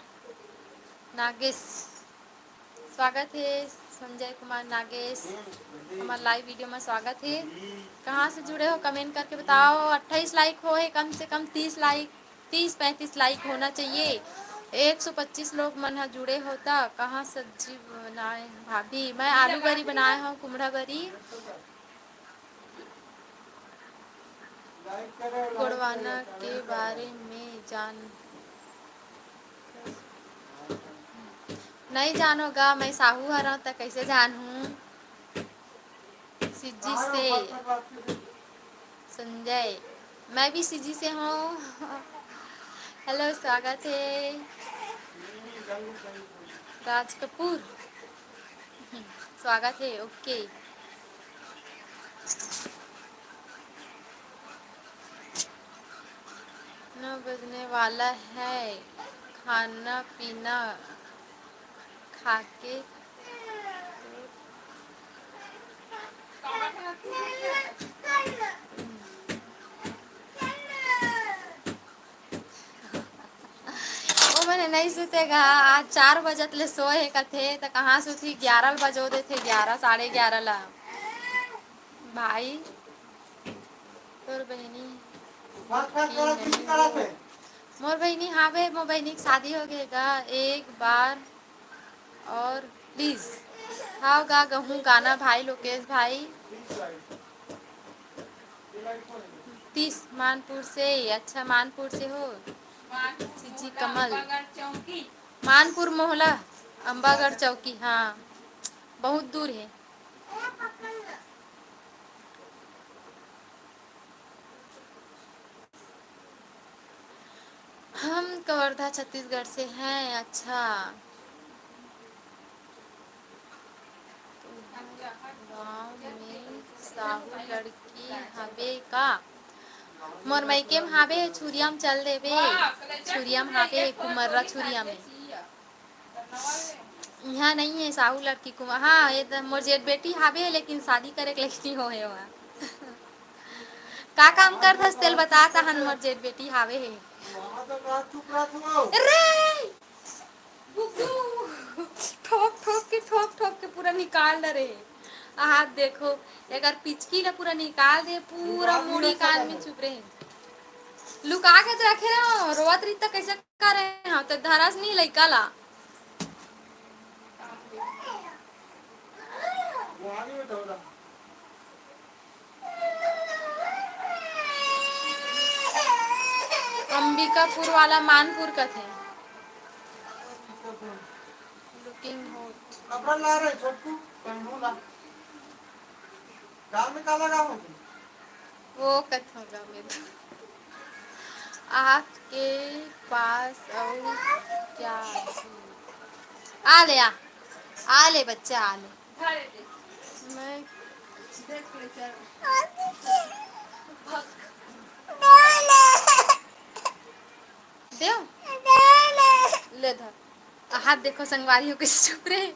नागेश। स्वागत है संजय कुमार नागेश, हमर live video में स्वागत है। कहाँ से जुड़े हो, comment करके बताओ। अट्ठाईस like होए हे, कम से कम तीस like, तीस पैंतीस like होना चाहिए। एक सौ पच्चीस लोग मन ह जुड़े हो त कहाँ सब्जी बनाए भाभी? मैं आलू बरी बनाए हंव, कुमड़ा बरी। गोड़वाना के बारे में जान, नहीं जानो गा, मैं साहू हरव त कैसे जानहूँ? सिज्जी से संजय, मैं भी सिज्जी से हूँ। हेलो, स्वागत है। राज कपूर, स्वागत है। ओके, नौ बजने वाला है, खाना पीना खा के। ओ मने नहीं सुते गा, आज चार बजत ले सोए हे कथे, त कहाँ सुती, ग्यारह बजो देथे, ग्यारह, साढ़े ग्यारह ला। भाई, तोर बहिनी की नहीं हो? मोर बहिनी हावे, मोर बहिनी के शादी हो गए गा। एक बार और please। हाव गा गहूँ गाना भाई लोकेश भाई। तीस मानपुर से, अच्छा मानपुर से हो। सिज्जी कमल। मानपुर मोहला, अम्बागढ़ चौकी, हाँ, बहुत दूर है। हम कवर्धा छत्तीसगढ़ से हैं। अच्छा, गाँव में साहू लड़की हवे का? मोर मइके में हावे, छुरिया में चल देबे। छुरिया में हावे, कुमर्रा छुरिया में। इहाँ नहीं है साहू लड़की कुमार। हाँ, ये तो मोर जेठ बेटी हावे है, लेकिन शादी करे के लइक नहीं होए हे वहाँ। का काम करथस तेल बता तहन, मोर जेठ बेटी हावे है। रे! ठोक ठोक के, ठोक ठोक के पूरा निकाल डरे हे। हाथ देखो, अगर पिचकी ला पूरा निकाल दे, पूरा मुड़ी कान में चुप रहे। लुका के तो रखे रहो, रोवत रही तो कैसे करे हो, तो धरस नहीं लइका ला। अंबिकापुर वाला मानपुर कथे। Looking hot। कपड़ा ला रहे छोटकू, पहनू ला। गाल में का लगा हो तुम? वो कथों का में तो। आपके पास और क्या चीज? आ ले, आ। आ ले बच्चा, आ ले। मैं देव। ले धर। आहा देखो संगवारी हो कैसे चुप रहे।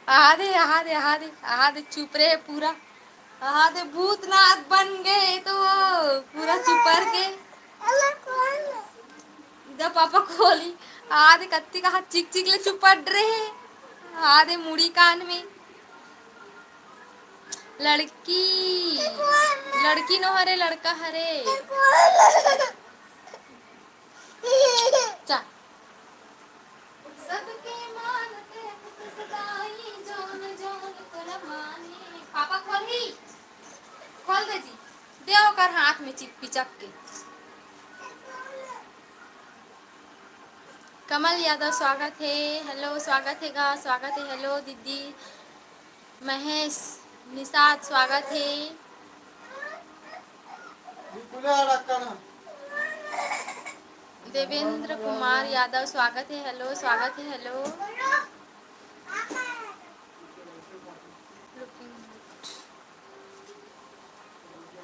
आहा दे, आहा दे, आहा दे, आहा दे, चुप रहे पूरा। आहा दे, भूतनाथ बन गए तो वो पूरा चुपर के। इधर पापा खोली। आहा दे, कत्ती का हाथ चिक चिक ले चुपड़ रहे। आहा दे, मुड़ी कान में। लड़की, लड़की नो हरे, लड़का हरे। चा, दे ओकर हाथ में चिप पिचक के। कमल यादव स्वागत हे, हेलो, स्वागत हे गा, स्वागत हे, हेलो दीदी। महेश निषाद स्वागत हे। देवेंद्र कुमार यादव स्वागत हे, हेलो, स्वागत हे, हेलो।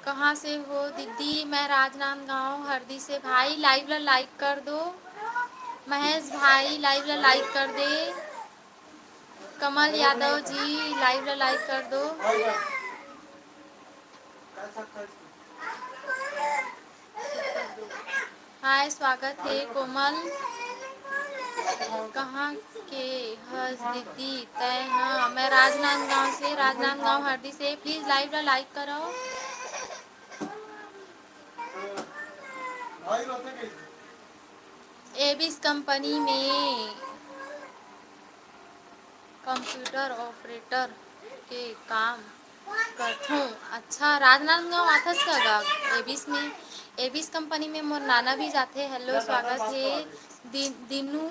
कहाँ से हो दीदी? मैं राजनांदगांव हरदी से। भाई, लाइव ला लाइक कर दो। महेश भाई, लाइव ला लाइक कर दे। कमल यादव जी, लाइव ला लाइक कर दो। हाय, स्वागत हे कोमल। कहाँ के हस दीदी तैं? हाँ, मैं राजनांदगांव से, राजनांदगांव हरदी से। प्लीज लाइव ला लाइक करो। एबिस कंपनी में कंप्यूटर ऑपरेटर के काम करथों। अच्छा, राजनांदगांव आथस का गा? एबिस में, एबिस कंपनी में मोर नाना भी जाथे। हेलो, स्वागत हे। दि-, दीनू,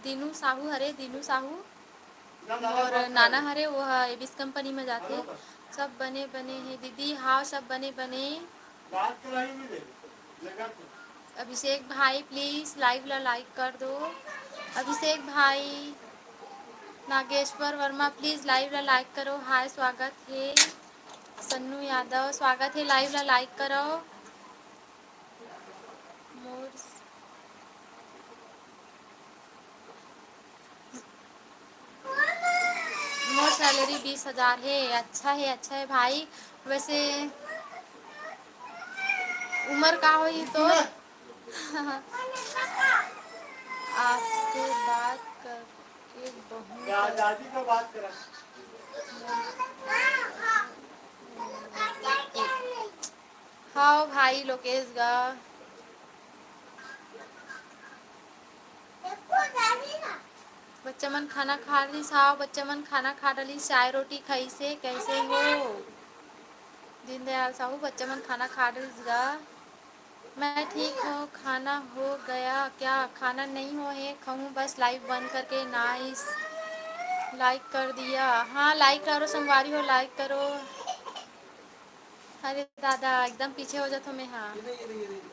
दीनू साहू हरे, दीनू साहू मोर नाना हरे, वो ह एबिस कंपनी में जाथे। सब बने बने हे दीदी। हाँ, सब बने बने। अभिषेक भाई, प्लीज लाइव ला लाइक कर दो। अभिषेक भाई, नागेश्वर वर्मा, प्लीज लाइव ला लाइक करो। हाय, स्वागत हे। सन्नू यादव, स्वागत हे, लाइव ला लाइक करो। मोर, मोर सैलरी बीस हजार हे। अच्छा हे, अच्छा हे भाई। वैसे उम्र का होही तोर? आपसे बात करके बहुत दादी को बात करा। हव भाई लोकेश गा। बच्चा मन खाना खा डलिस। हव, बच्चा मन खाना खा डलिस, चाय रोटी खाइसे। कैसे हो? दीनदयाल साहू, बच्चा मन खाना खा डलिस गा। मैं ठीक हूँ। खाना हो गया क्या? खाना नहीं हो हे, खाऊँ बस लाइव बंद करके। नाइस, लाइक कर दिया। हाँ, लाइक करो संगवारी हो, लाइक करो। अरे दादा, एकदम पीछे हो जात हो मैं। हाँ,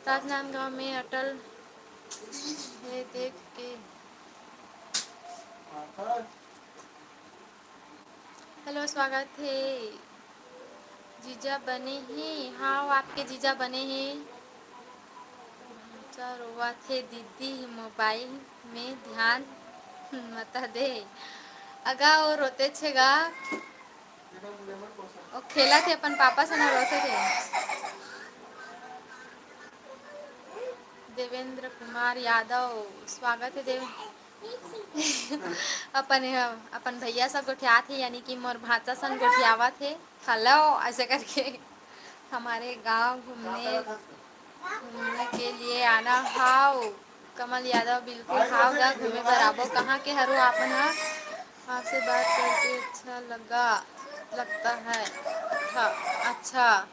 राजनांदगांव में अटल हे देख के। हेलो, स्वागत हे। जीजा बने हे? हाँ, वो आपके जीजा बने हे। भांचा रोवत हे, दीदी मोबाइल में ध्यान मता दे। अगा, वो रोते छेगा। वो खेलत हे अपन पापा से ना, रोते थे। देवेंद्र कुमार यादव, स्वागत हे देव। अपन, अपन भैया सब गोठियात हे, यानी कि मोर भांचा संग गोठियावत हे। हेलो, ऐसे करके हमारे गांव घूमने, घूमने के लिए आना। हाव, कमल यादव, बिल्कुल हाव गा, घूमे बर आबो। कहाँ के हरो आपन ह? आपसे बात करके अच्छा लगा, लगता है। हाँ, अच्छा।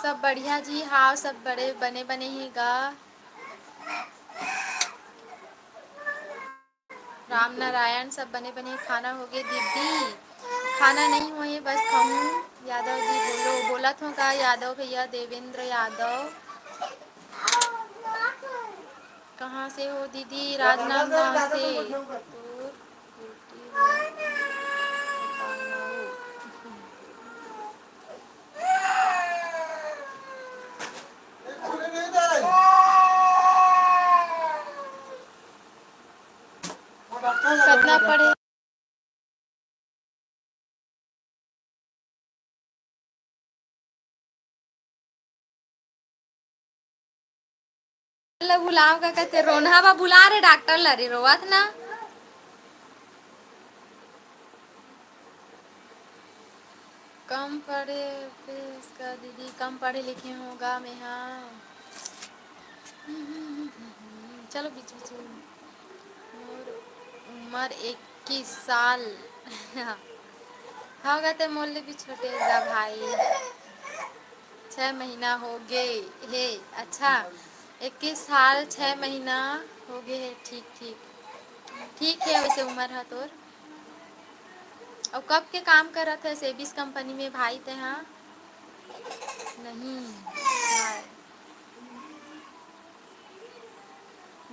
सब बढ़िया जी, हाव, सब बड़े बने बने ही गा। राम नारायण, सब बने बने। खाना होगे दीदी? खाना नहीं होए, बस खाऊं। यादव जी बोलो, बोलत हो का यादव भैया? देवेंद्र यादव। कहाँ से हो दीदी? राजनांदगांव से। तोर बेटी ला बताओ। कतना पढ़े? ला बुलाव का कहते, रोनहा बा, बुला रे डॉक्टर ला रे, रोवत ना। कम पढ़े पे इसका दीदी, कम पढ़े लिखे होगा मैं, हाँ। चलो बीच बीच में। मोर उमर इक्कीस साल। होगा ते मोर ले भी छोटे गा भाई। छह महीना हो गे हे। अच्छा, इक्कीस साल छह महीना हो गे हे। ठीक, ठीक, ठीक हे। वैसे उमर ह तोर। अउ कब के काम करत हस एबिस कंपनी में भाई तेहा? नहीं भाई।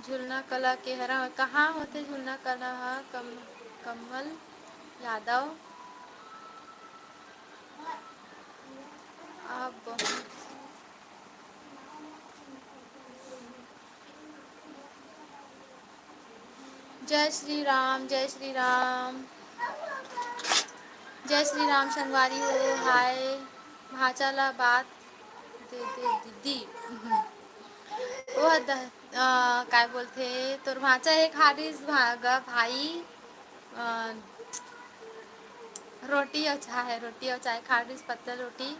झुलना कला के हरा, कहाँ होथे झुलना कला ह? कम-, कमल यादव। आप बहुत जय श्री राम, जय श्री राम, जय श्री राम संगवारी हो। हाय, भांचा ला बात दे दे दीदी। ओह द-, अ, काय बोलथे, तोर भांचा एक हारिस भागा भाई, अ, रोटी अउ चाय, रोटी अउ चाय खारिस, पत्ता रोटी।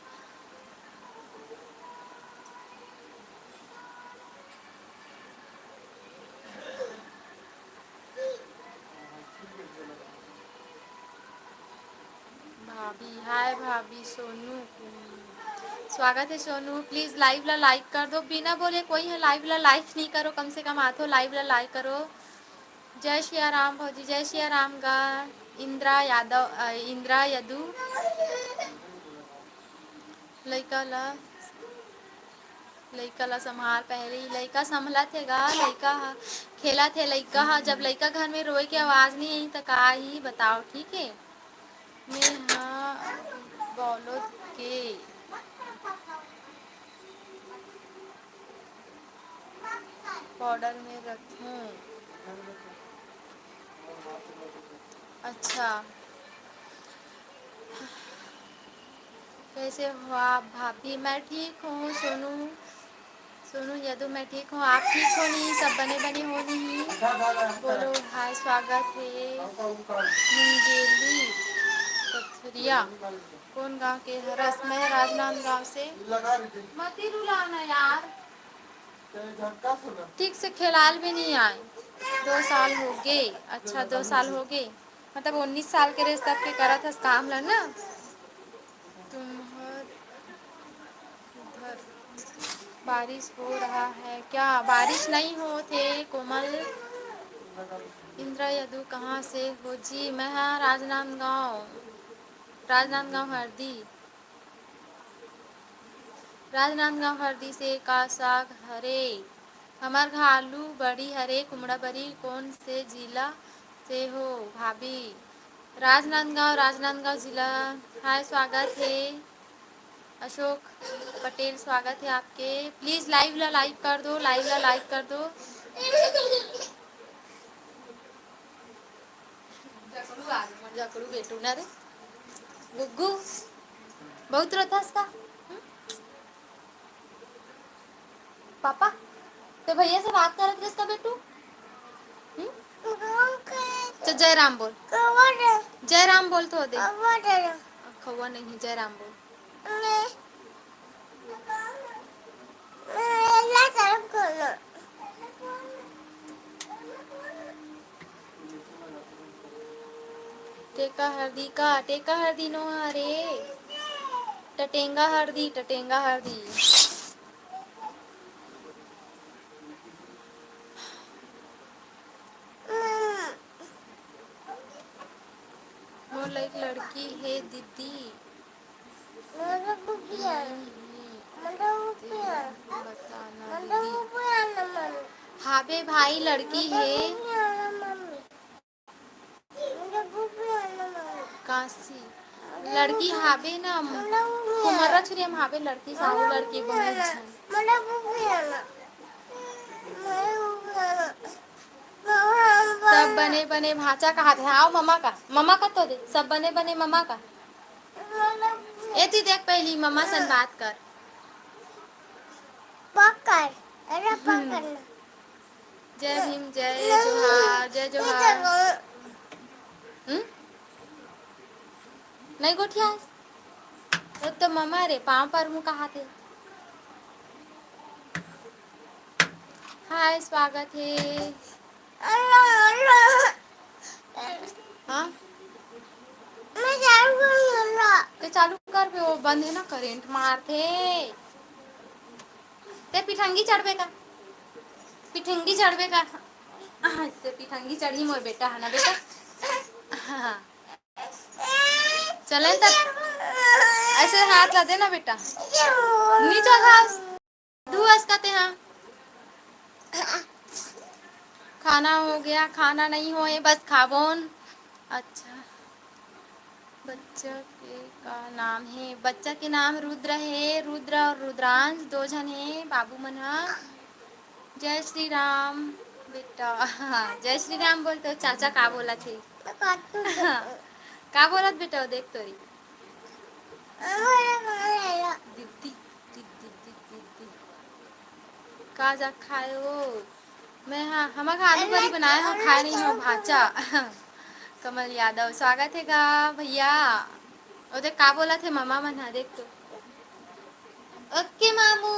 भाभी, हाय भाभी, सोनू। स्वागत हे सोनू। Please live ला like कर दो। बिना बोले कोई ह live ला like नहीं करो, कम से कम आथो live ला like करो। जय सिया राम भौजी, जय सिया राम गा। इंदिरा यादव, अ, इंदिरा यदु। लइका ला, लइका ला संभाल पहली। लइका संभलत हे गा, लइका ह खेलत हे। लइका ह, जब लइका घर में रोए के आवाज नहीं आई त का ही बताओ, ठीक है? मैं हा बौलोद के पाउडर में रखूं। अच्छा, कैसे हो आप भाभी? मैं ठीक हूँ सोनू, सोनू यदु, मैं ठीक हूँ। आप ठीक हो नहीं? सब बने बने हो नहीं? बोलो हाय, स्वागत है। मुंगेली पथरिया। कौन गांव के हरस? मैं राजनांदगांव से। मती रुलाना यार। ठीक से खेलाल भी नहीं आए। दो साल हो गए। अच्छा, दो साल हो गए, मतलब उन्नीस साल के रेस तब के करत हस काम ला ना। तुम्हर उधर बारिश हो रहा है क्या? बारिश नहीं होत हे कोमल। इंदिरा यदु कहाँ से हो जी? मैं हा राजनांदगांव, राजनांदगांव हरदी। राजनांदगांव हरदी से का साग हरे? हमर घर आलू बड़ी हरे, कुमड़ा बरी। कौन से जिला से हो भाभी? राजनांदगांव, राजनांदगांव जिला। हाय, स्वागत है अशोक पटेल, स्वागत है आपके। Please live ला like कर दो, live ला like कर दो। जकड़ू आ गए, जकड़ू बेटू ना रे। गुग्गू, बहुत रोथस का? हम्म? पापा, ते भैया से बात करत रहिस का बेटू? हम्म? तो जय राम बोल। जय राम बोल तो दे। खौवा नहीं, जय राम बोल। टेका हरदी का? टेका हरदी नो हरे, टटेंगा हरदी, टटेंगा हरदी। मोर लाइक लड़की हे दीदी। मोला बुकिया। नहीं हे। मोला बुकिया। तेला बताना मोला दीदी। बुकिया ना मम्मी। हाबे भाई, लड़की मोला हे। बुकिया ना मम्मी। मोला बुकिया ना मम्मी। काशी। लड़की हाबे ना। मोला बुकिया। कुमर्रा छुरिया म हाबे लड़की, साहू लड़की बहुत झन। मोला बुकिया ना। मोला बुकिया ना। सब बने बने भांचा कहाथे। आओ ममा का, ममा का तो दे। सब बने बने ममा का। एती देख, पहली ममा सन बात कर। पकड़, अरे पकड़ ना। जय भीम, जय जोहार, जय जोहार। हम्म? नहीं गोठियास? वो तो ममा रे, पाँव पर मुँह कहाथे। हाय, स्वागत हे। हाँ? मैं चालू करूँगा। ते चालू करबे, वो बंद हे ना, करंट मारथे। ते पिठंगी चढ़बे का? पिठंगी चढ़बे का? हाँ, इससे पिठंगी चढ़ी मोर बेटा, है ना बेटा? हाँ। चले तब ऐसे हाथ ला देना बेटा। नीचे घास। धुआस का ते हाँ। खाना हो गया, खाना नहीं होए, बस खाबोन। अच्छा, बच्चा के का नाम हे? बच्चा के नाम रुद्र हे। रुद्र और रुद्रांश दो झन हे बाबू मन ह। जय श्री राम बेटा। हाँ, जय श्री राम बोल तो चाचा का बोलत हे? का बोलत बेटा, वो देख तोरी। दीदी, दीदी, दीदी, दीदी। का जा खाए हो? मैं हाँ, हमर घर आलू बरी बनाए हो, खाए नहीं हो भाचा। कमल यादव, स्वागत हे गा भैया। ओ देख का बोलत हे ममा मन ह, देख तो। ओके मामू।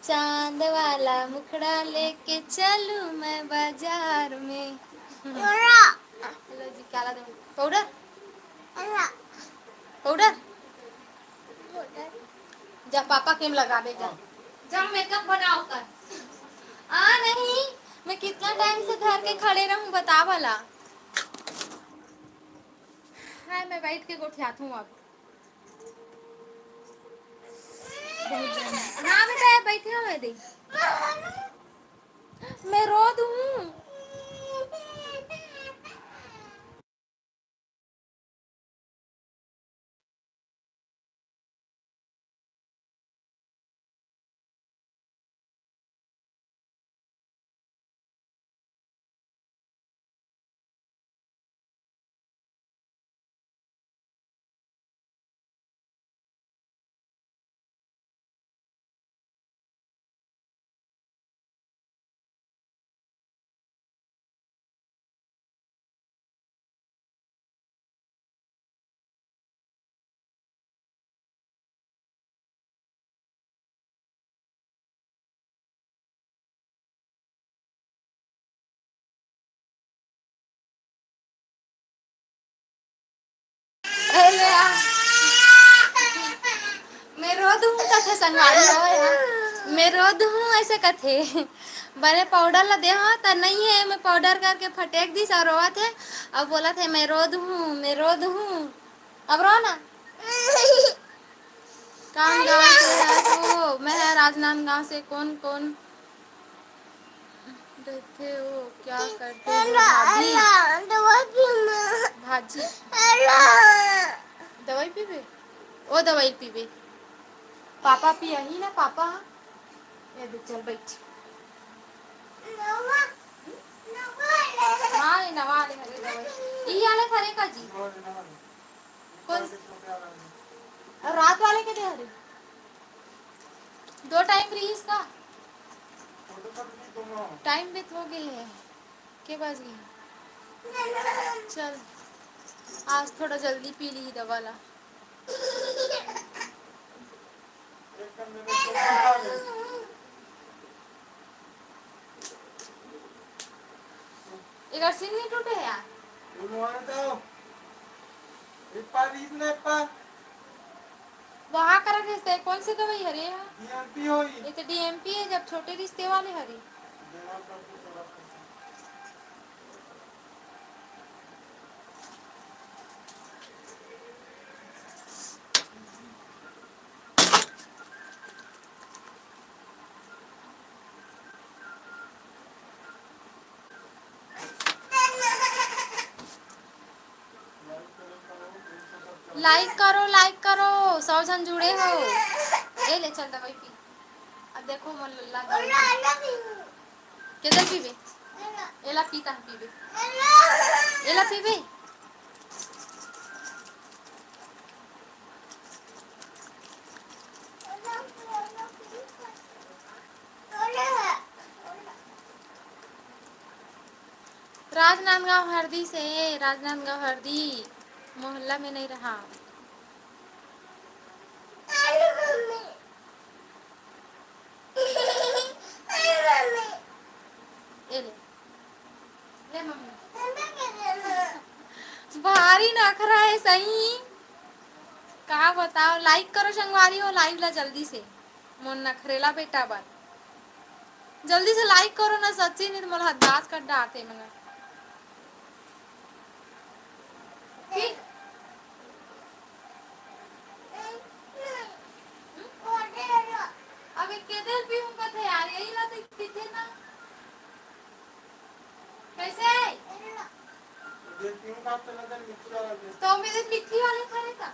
चांद वाला मुखड़ा लेके चलू मैं बाजार में। लो जी, क्या ला दूँ? पाउडर? पाउडर? जा पापा के में लगाबे जा। जा मेकअप बनाओ कर। आ नहीं, मैं कितना टाइम से धर के खड़े रहूं बता वाला। हाय, मैं बैठ के गोठियात हूँ अब। बहुत जल्दी। हाँ बेटा, ये बैठे हुए दे। मैं रो दूँ। अरे यार, मैं रो दूँ कथे संगवारी हो यार, मैं रो दूँ ऐसे कथे। बने पाउडर ला दे हो त नहीं है, मैं पाउडर करके फटेक दिस और रोवत है। अब बोलत है मैं रो दूँ, मैं रो दूँ। अब रो ना। कौन गांव से है तू? मैं है राजनांदगांव से। कौन कौन रहते हो, क्या करते हो भाभी? दवाई पीबे? ओ दवाई पीबे। पापा पियही ना पापा। ये दे, चल बैठ। हाँ, ये नवा ले हरे दवाई। ई आले हरे का जी? कौन? रात वाले के दे हरे? दो टाइम रहीस का? टाइम भी तो हो गई है। के बज गई? चल, आज थोड़ा जल्दी पी ली दवा ला। एकर सिंग नहीं टूटे है यार। वहाँ करा रिश्ते कौन से दवाई हरे? डीएमपी होई। ये तो डीएमपी है, जब छोटे रिश्ते वाले हरे। लाइक करो, लाइक करो, सौ झन जुड़े हो। ए ले चल दवाई पी। अब देखो मोर लल्ला दवाई पी। केदल पीबे? एला पीता हम पीबे। एला पीबे? राजनांदगांव हरदी से, राजनांदगांव हरदी मोहल्ला में नहीं रहा। ए ले, ले मम्मी। रहे सही। का बताओ, like करो संगवारी हो live ला जल्दी से, मोर नखरेला बेटा बर। जल्दी से like करो ना सच्ची, नहीं तो मोला हदास कर डालते मना। ठीक? अब एक केदल पीऊं कथे यार, यही ला तो पीथे ना। कैसे? तो मेरे मिट्टी वाले खा लेता।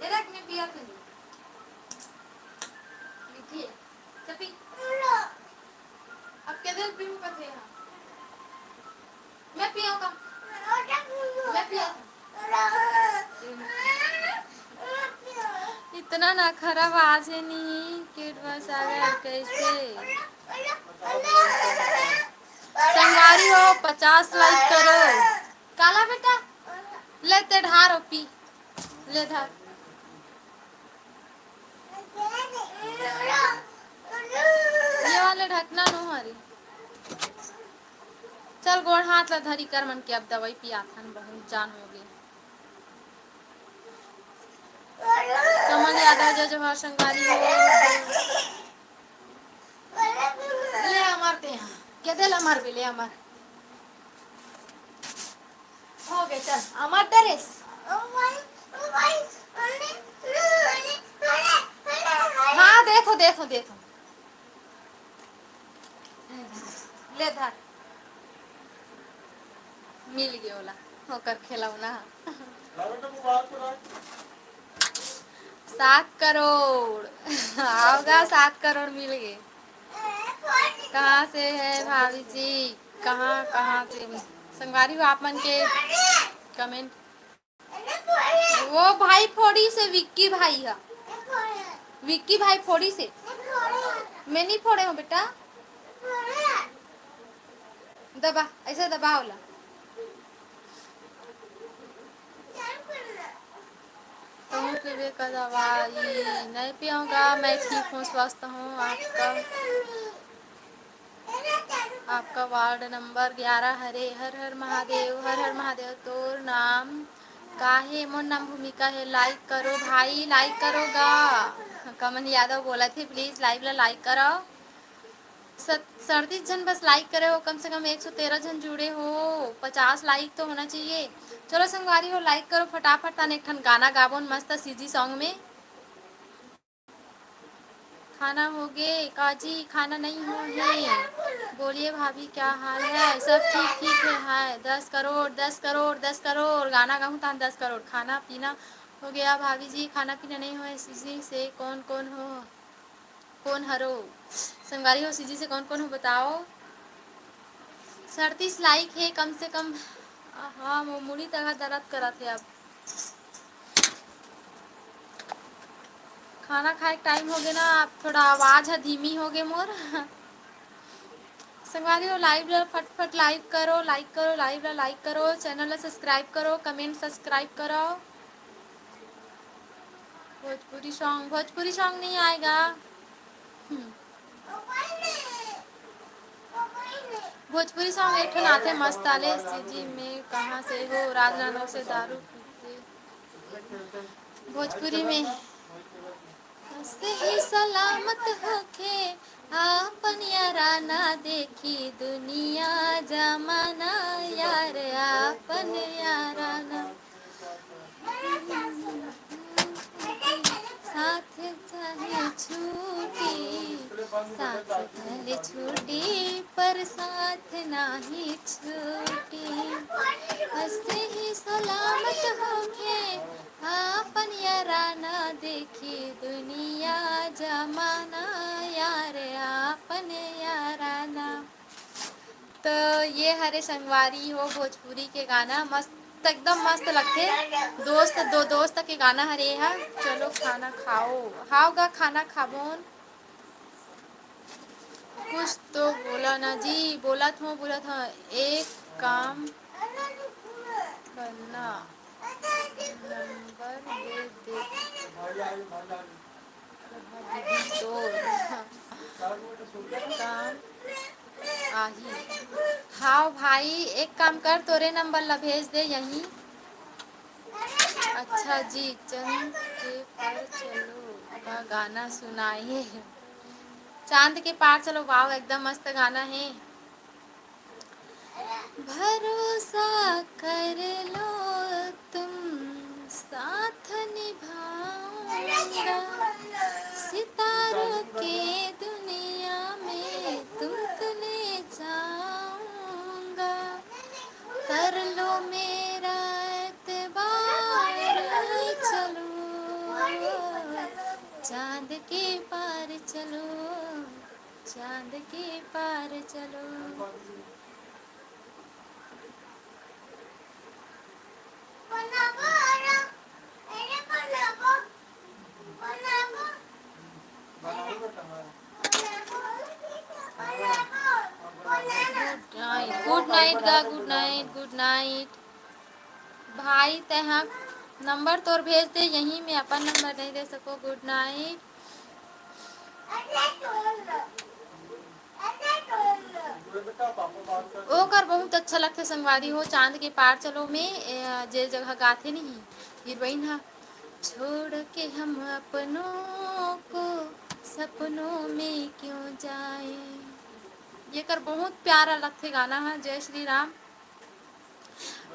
ये रख, मैं पिया तुझे। मिट्टी है। चपी। अब केदल पीऊं कथे यहाँ। मैं पिया का। मैं पिया। इतना नखरा बाजे नहीं, केट बस आ गया कैसे? संगवारी हो, पचास like करो। काला बेटा, ले ते ढार ओ पी, ले धर। ये वाले ढकना नो हरी। चल गोड़ हाथ ला धरी कर मन के, अब दवाई पियाथन, बहुत जान हो गई। कमल यादव, जय जोहार संगवारी हो। ले अमर दे, हाँ। के दे ले अमर भी, ले अमर। हो गए, चल, अमर ड्रेस। हाँ, देखो, देखो, देखो। ले धर। मिल गए ओला, ओकर खिलौना। सात करोड़। आओगा, सात करोड़ मिल गए। कहाँ से है भाभी जी? कहाँ, कहाँ से? संगवारी हो, आप मन के comment। वो भाई फोड़ी से, विक्की भाई है। विक्की भाई फोड़ी से। मैं नहीं फोड़े हूँ बेटा। दबा, ऐसे दबा वाला। कहूँ पीबे का दवाई? नहीं पियूँगा, मैं ठीक हूँ, स्वस्थ हूँ। आपका, आपका ward number ग्यारह हरे। हर हर महादेव, हर हर महादेव। तोर नाम का हे? मोर नाम भूमिका हे। Like करो भाई, like करो गा। कमल यादव बोलत हे, please live ला like करो। सत-, सड़तीस झन बस like करे हो, कम से कम एक सौ तेरह झन जुड़े हो, पचास like तो होना चाहिए। चलो संगवारी हो, like करो फटाफट, ताने एक ठन गाना गाबोन मस्त CG song में। खाना हो गे काजी? खाना नहीं हो हे। बोलिए भाभी, क्या हाल है? सब ठीक, ठीक है, हाय। दस करोड़, दस करोड़, दस करोड़, गाना गाहूँ तान दस करोड़। खाना पीना हो गया भाभी जी? खाना पीना नहीं हो हे। CG से कौन कौन हो? कौन हरो? संगवारी हो, CG से कौन कौन हो बताओ। सड़तीस like हे कम से कम। हाँ, मो मुड़ी तक दर्द करत हे अब। खाना खाए के time हो गए ना, अब थोड़ा आवाज ह धीमी हो गए मोर। संगवारी हो, live ला फटफट like करो, like करो, live ला like करो, channel ला subscribe करो, comment subscribe करो। भोजपुरी song, भोजपुरी song नहीं आएगा। हम्म। भोजपुरी song एक ठन आथे मस्त आले, CG में कहाँ से हो? राजनांदगांव से दारू पीते। भोजपुरी में सही सलामत होखे, आपन याराना देखी दुनिया जमाना, यार आपन याराना। साथ चाहे छूटी, साथ भले छूटी, पर साथ नाही छूटी। हंसते ही सलामत होके आपन याराना, देखी दुनिया जमाना, यार आपन याराना। तो ये हरे संगवारी हो भोजपुरी के गाना, मस्त, एकदम मस्त लगथे। दोस्त, दो दोस्त के गाना हरे हा। चलो खाना खाओ। हाव गा, खाना खाबोन। कुछ तो बोला ना जी। बोलत हूँ, बोलत हूँ, एक काम करना, नंबर दे दे। दीदी तोर काम आही। हाव भाई, एक काम कर, तोरे नंबर ला भेज दे यहीं। अच्छा जी, चंद के पार चलो का गाना सुनाइए। चांद के पार चलो, वाव, एकदम मस्त गाना है। भरोसा कर लो तुम, साथ निभाऊंगा, सितारों के दुनिया में तुमको ले जाऊंगा। कर लो मेरा एतबार, चलो चांद के पार चलो, चांद के पार चलो। गुड नाइट, गुड नाइट गा, गुड नाइट, गुड नाइट। भाई, तैं हा नंबर तोर भेज दे, यहीं में अपन नंबर नहीं दे सको। गुड नाइट। ओकर बहुत अच्छा लगथे संगवारी हो, चांद के पार चलो में, ए, जे जगह गाथे नहीं हीरोइन हा, छोड़ के हम अपनों को सपनों में क्यों जाए। ये कर बहुत प्यारा लगथे गाना हा। जय श्री राम।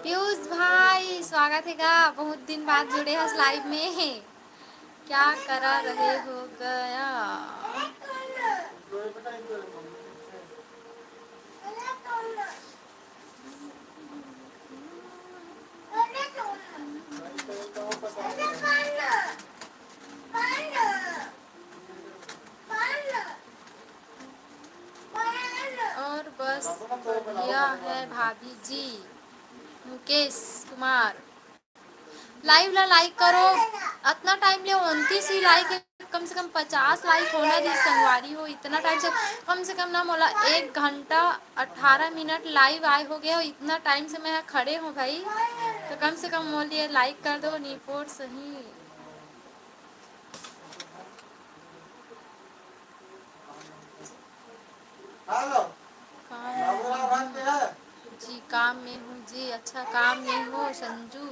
पीयूष भाई, स्वागत हे गा, बहुत दिन बाद जुड़े हस लाइव में। क्या करा रहे हो गया? और बस बढ़िया है भाभी जी। मुकेश कुमार, लाइव ला लाइक करो। अतना टाइम ले उनतीस ही लाइक है, कम से कम पचास लाइक होना रही संगवारी हो। इतना टाइम से, कम से कम ना मोला एक घंटा अठारह मिनट लाइव आए हो गए हो। इतना टाइम से मैं यहाँ खड़े हूँ भाई, तो कम से कम मोल ये लाइक कर दो। निपोर सही। काम में हूँ जी, काम में हूँ जी, अच्छा काम में हो संजू।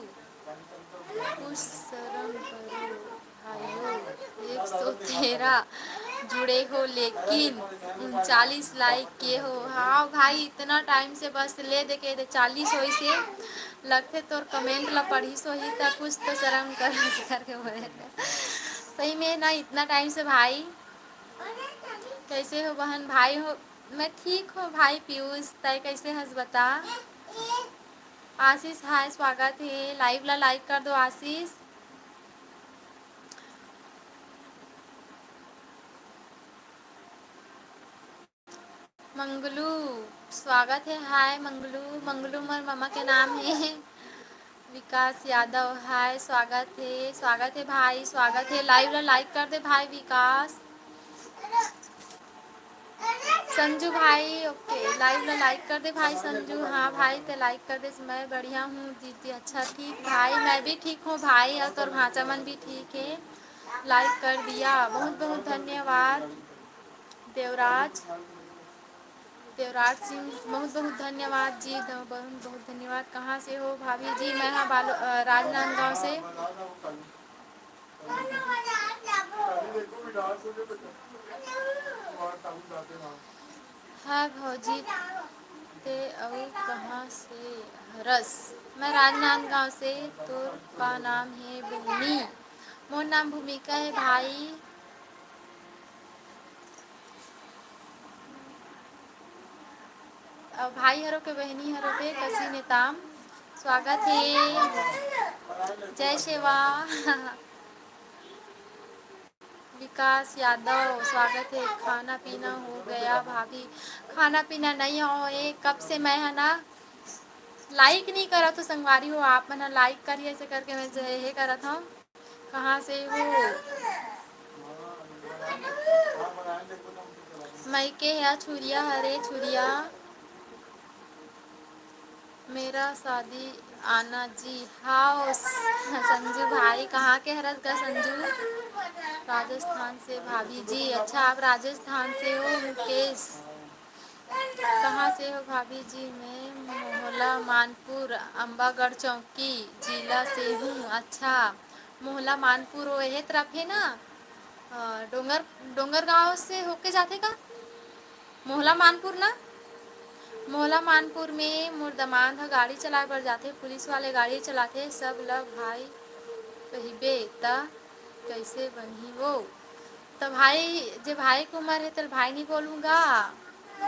कुछ शर्म करो भाइयों, एक सौ तेरह जुड़े हो लेकिन उनचालीस लाइक के हो। हाँ भाई, इतना टाइम से बस ले दे के दे चालीस होइस हे। लगथे तोर कमेंट ला पढ़िस होही त कुछ तो शर्म कर करके बोले। सही में ना, इतना टाइम से भाई। कैसे हो बहन, भाई हो? मैं ठीक हूँ भाई पीयूष, तय कैसे हस बता? आशीष हाय, स्वागत है, लाइव ला लाइक कर दो आशीष। मंगलू, स्वागत है। हाय मंगलू, मंगलू मोर ममा के नाम है। विकास यादव, हाय, स्वागत है, स्वागत है भाई, स्वागत है। लाइव ला लाइक कर दे भाई विकास। संजू भाई, ओके, लाइव ला लाइक कर दे भाई संजू। हाँ भाई, ते लाइक कर दे। मैं बढ़िया हूँ दीदी। अच्छा, ठीक भाई, मैं भी ठीक हूँ भाई, और तोर भांचा मन भी ठीक है। लाइक कर दिया, बहुत बहुत धन्यवाद। देवराज, देवराज सिंह, बहुत बहुत धन्यवाद जी, द-, बहुत बहुत धन्यवाद। कहाँ से हो भाभी जी? मैं हाँ बालो-, अ, राजनांदगांव से। हाँ भौजी, ते अउ कहाँ से हरस? मैं राजनांदगांव से। तोर का नाम है बहनी? मोर नाम भूमिका है भाई। अउ भाई हरो के बहनी हरो के कसी नेताम। स्वागत है। जय सेवा। विकास यादव, स्वागत है। खाना पीना हो गया भाभी? खाना पीना नहीं हो, ये कब से मैं है ना लाइक नहीं करत हो संगवारी हो, आप मन लाइक करिए, ऐसे करके मैं जो है ये करत हूँ। कहाँ से हो? मइके हे छुरिया, हरे छुरिया। मेरा शादी आना जी। हाव, संजू भाई, कहाँ के हरस गा संजू? राजस्थान से भाभी जी। अच्छा, आप राजस्थान से हो मुकेश? कहाँ से हो भाभी जी? मैं मोहला मानपुर, अम्बागढ़ चौकी जिला से हूँ। अच्छा, मोहला मानपुर वो यही तरफ है ना? अ, डोंगर, डोंगर गांव से होके जाथे का? मोहला मानपुर ना? मोहला मानपुर में मोर दमांद ह गाड़ी चलाए बर जाथे, पुलिस वाले गाड़ी चलाथे। सब ल भाई कहिबे त कइसे बनही वो? त भाई, जे भाई के उमर हे, तेल भाई नहीं बोलूँगा,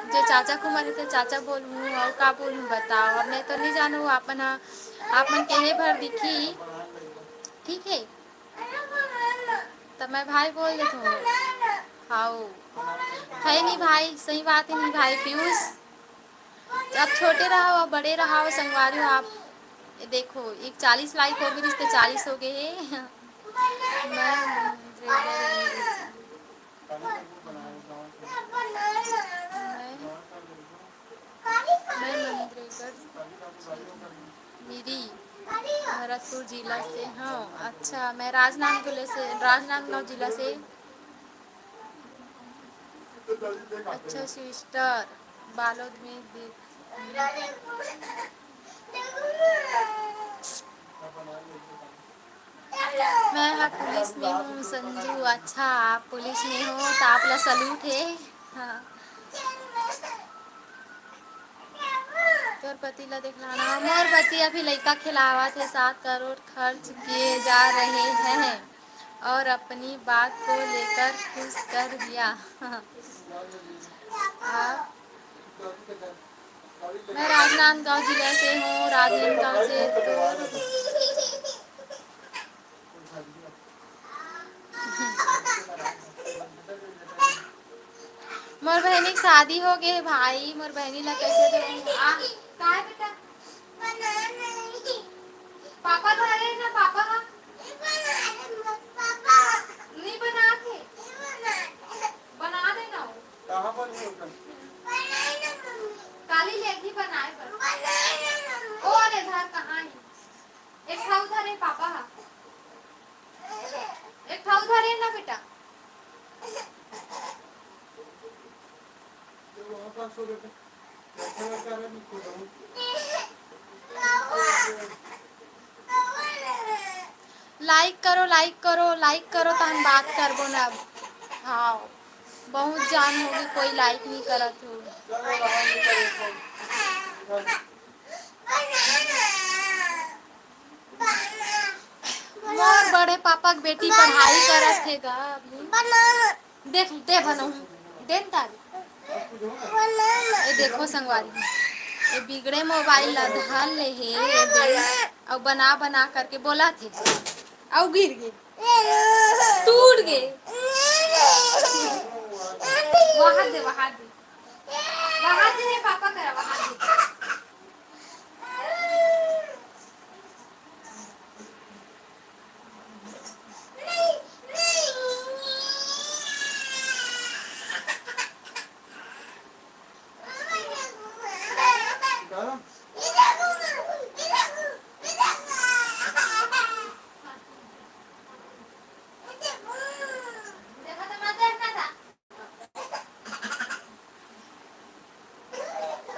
जे चाचा के उमर हे, तेल चाचा बोलूँ। और का बोलूँ, बताओ? अब मैं तो नहीं जानू, आपन ह, आपन केहे भर दिखी, ठीक है? त मैं भाई बोल देत हूँ। हाउ, है नहीं भाई, सही बात है नहीं भाई पीयूष। अब छोटे रहो, अब बड़े रहो, संगवारी हो आप। ये देखो, एक चालीस लाइक हो गई, रिश्ते चालीस हो गए हैं। मैं मनरेगा, मैं, मैं मनरेगा, मेरी भरतपुर जिला से हूँ। अच्छा, मैं राजनांदगांव से, राजनांदगांव जिला से। अच्छा सिस्टर, बालोद में देख। मैं हा पुलिस में हूँ संजू। अच्छा, आप पुलिस में हो तो आप ला सलूट है। हाँ। तोर पति ला देखलाना। मोर पति अभी लइका खिलावत हे, सात करोड़ खर्च किए जा रहे हैं और अपनी बात को लेकर खुश कर दिया। आ, मैं राजनांदगांव जिला से हूँ, राजनांदगांव से तो मोर बहिनी के शादी हो गए हे भाई, मोर बहिनी ला कैसे देखूं? आ, का है बेटा? पापा धरे ना, पापा हा? नहीं बना थे। बना देना हो। काली लेगी बनाए पर। ओ, अरे घर कहाँ है? एक ठा उधर है पापा हा। एक ठा उधर है ना बेटा। लाइक करो, लाइक करो, लाइक करो, त हम बात करबो ना। हाँ, बहुत जान होगी, कोई लाइक नहीं करत हो। मोर बड़े पापा के बेटी पढ़ाई करत हे गा अभी। देख, दे बनहूँ, दे न तारी। ए देखो संगवारी, ए बिगड़े मोबाइल ला धर ले हे, ए दे, अउ बना बना करके बोला थे, अउ गिर गे, टूट गे। वहाँ दे, वहाँ दे, वहाँ दे, हे पापा करा, वहाँ दे।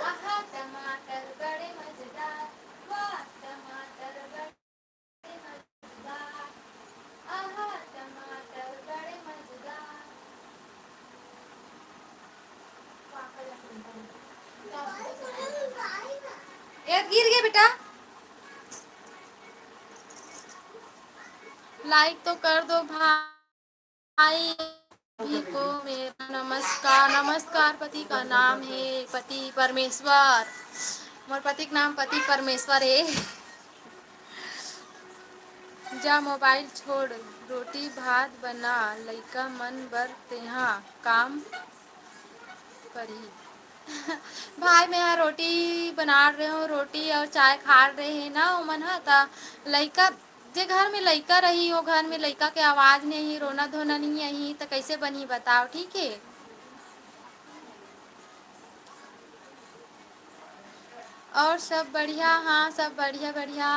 आहा, टमाटर बड़े मजेदार, वाह, टमाटर बड़े मजेदार, आहा, टमाटर बड़े मजेदार। ए, गिर गया बेटा। लाइक तो कर दो भाई। भाई भी को मेरा नमस्कार। नमस्कार। पति का नाम है पति परमेश्वर। मोर पति के नाम पति परमेश्वर है। जा मोबाइल छोड़, रोटी भात बना, लइका मन बर तेहा काम करही। भाई, मैं हा रोटी बना रहे हूँ, रोटी और चाय खा रहे हैं ना ओमन हा, त लइका जे घर में लइका रही, वो घर में लइका के आवाज नहीं आही, रोना धोना नहीं आही, त कैसे बनही बताओ, ठीक है? और सब बढ़िया? हाँ, सब बढ़िया, बढ़िया।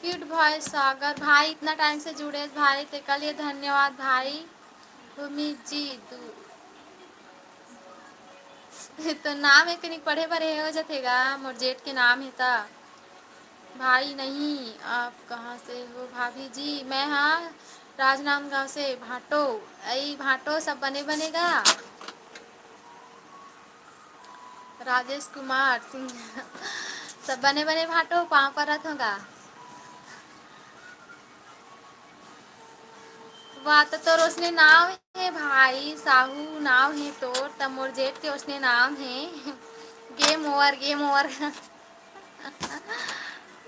क्यूट भाई सागर भाई, इतना टाइम से जुड़े भाई, तेकर लिए धन्यवाद भाई। भूमि जी, दू तो नाम एक कनिक पढ़े बर हे हो जथे गा, मोर जेठ के नाम हे ता। भाई नहीं, आप कहाँ से हो भाभी जी? मैं हाँ राजनांदगांव से। भाटो, अई भाटो, सब बने बने गा? राजेश कुमार सिंह, सब बने बने भाटो, पाँव परत हों गा। वाह, त तोर ओसने नाव हे भाई, साहू नाव हे तोर, त मोर जेठ के ओसने नाम हे। Game over, game over।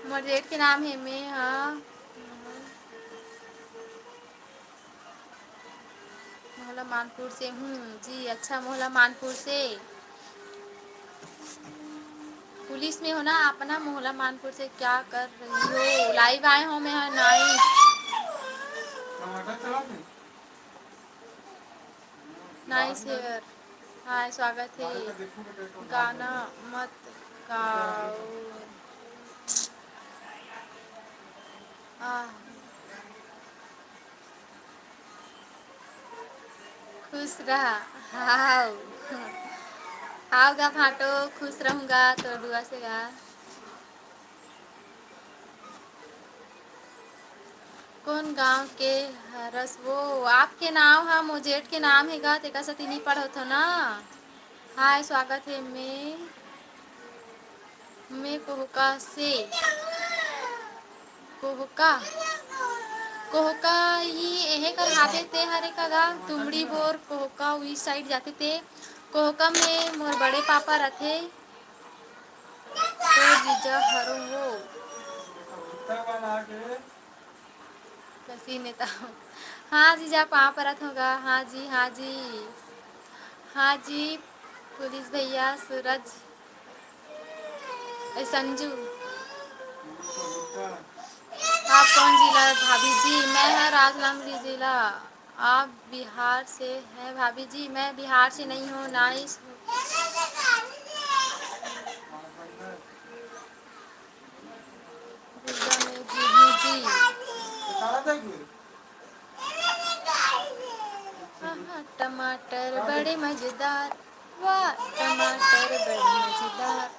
मोर जेठ के नाम हे, मैं ह मोहला मानपुर से हूँ जी। अच्छा, मोहला मानपुर से। पुलिस में हो ना आप ना? मोहला मानपुर से क्या कर रही हो? Live आए हो मैं, nice। Nice hair. हाय, स्वागत हे। गाना मत गाओ। आह। खुश रहा। हाव। हाव गा भाटो, खुश रहूँगा तोर दुआ से गा। कोन गांव के हरस वो? आपके नाव ह, मोर जेठ के नाम हे गा, तेकर सेती नी पढ़त हो ना। हाय, स्वागत हे। मैं, मैं कोहका से। कोहका, कोहका ही एहे कर हाथे ते हरे का गा, तुमड़ी बोर कोहका उही side जाथे ते। कोहका में मोर बड़े पापा रथे। तो जीजा हरो हो। कसी नेता। हाँ जीजा, पाँव परत हों गा। हाँ जी, हाँ जी। हाँ जी, पुलिस भैया, सूरज, ए, संजू। आप कौन जिला भाभी जी? मैं ह राजनांदगांव जिला। आप बिहार से हैं भाभी जी? मैं बिहार से नहीं हूँ, nice। दुर्गा में जी हूँ जी। आहा, टमाटर बड़े मजेदार, वाह, टमाटर बड़े मजेदार।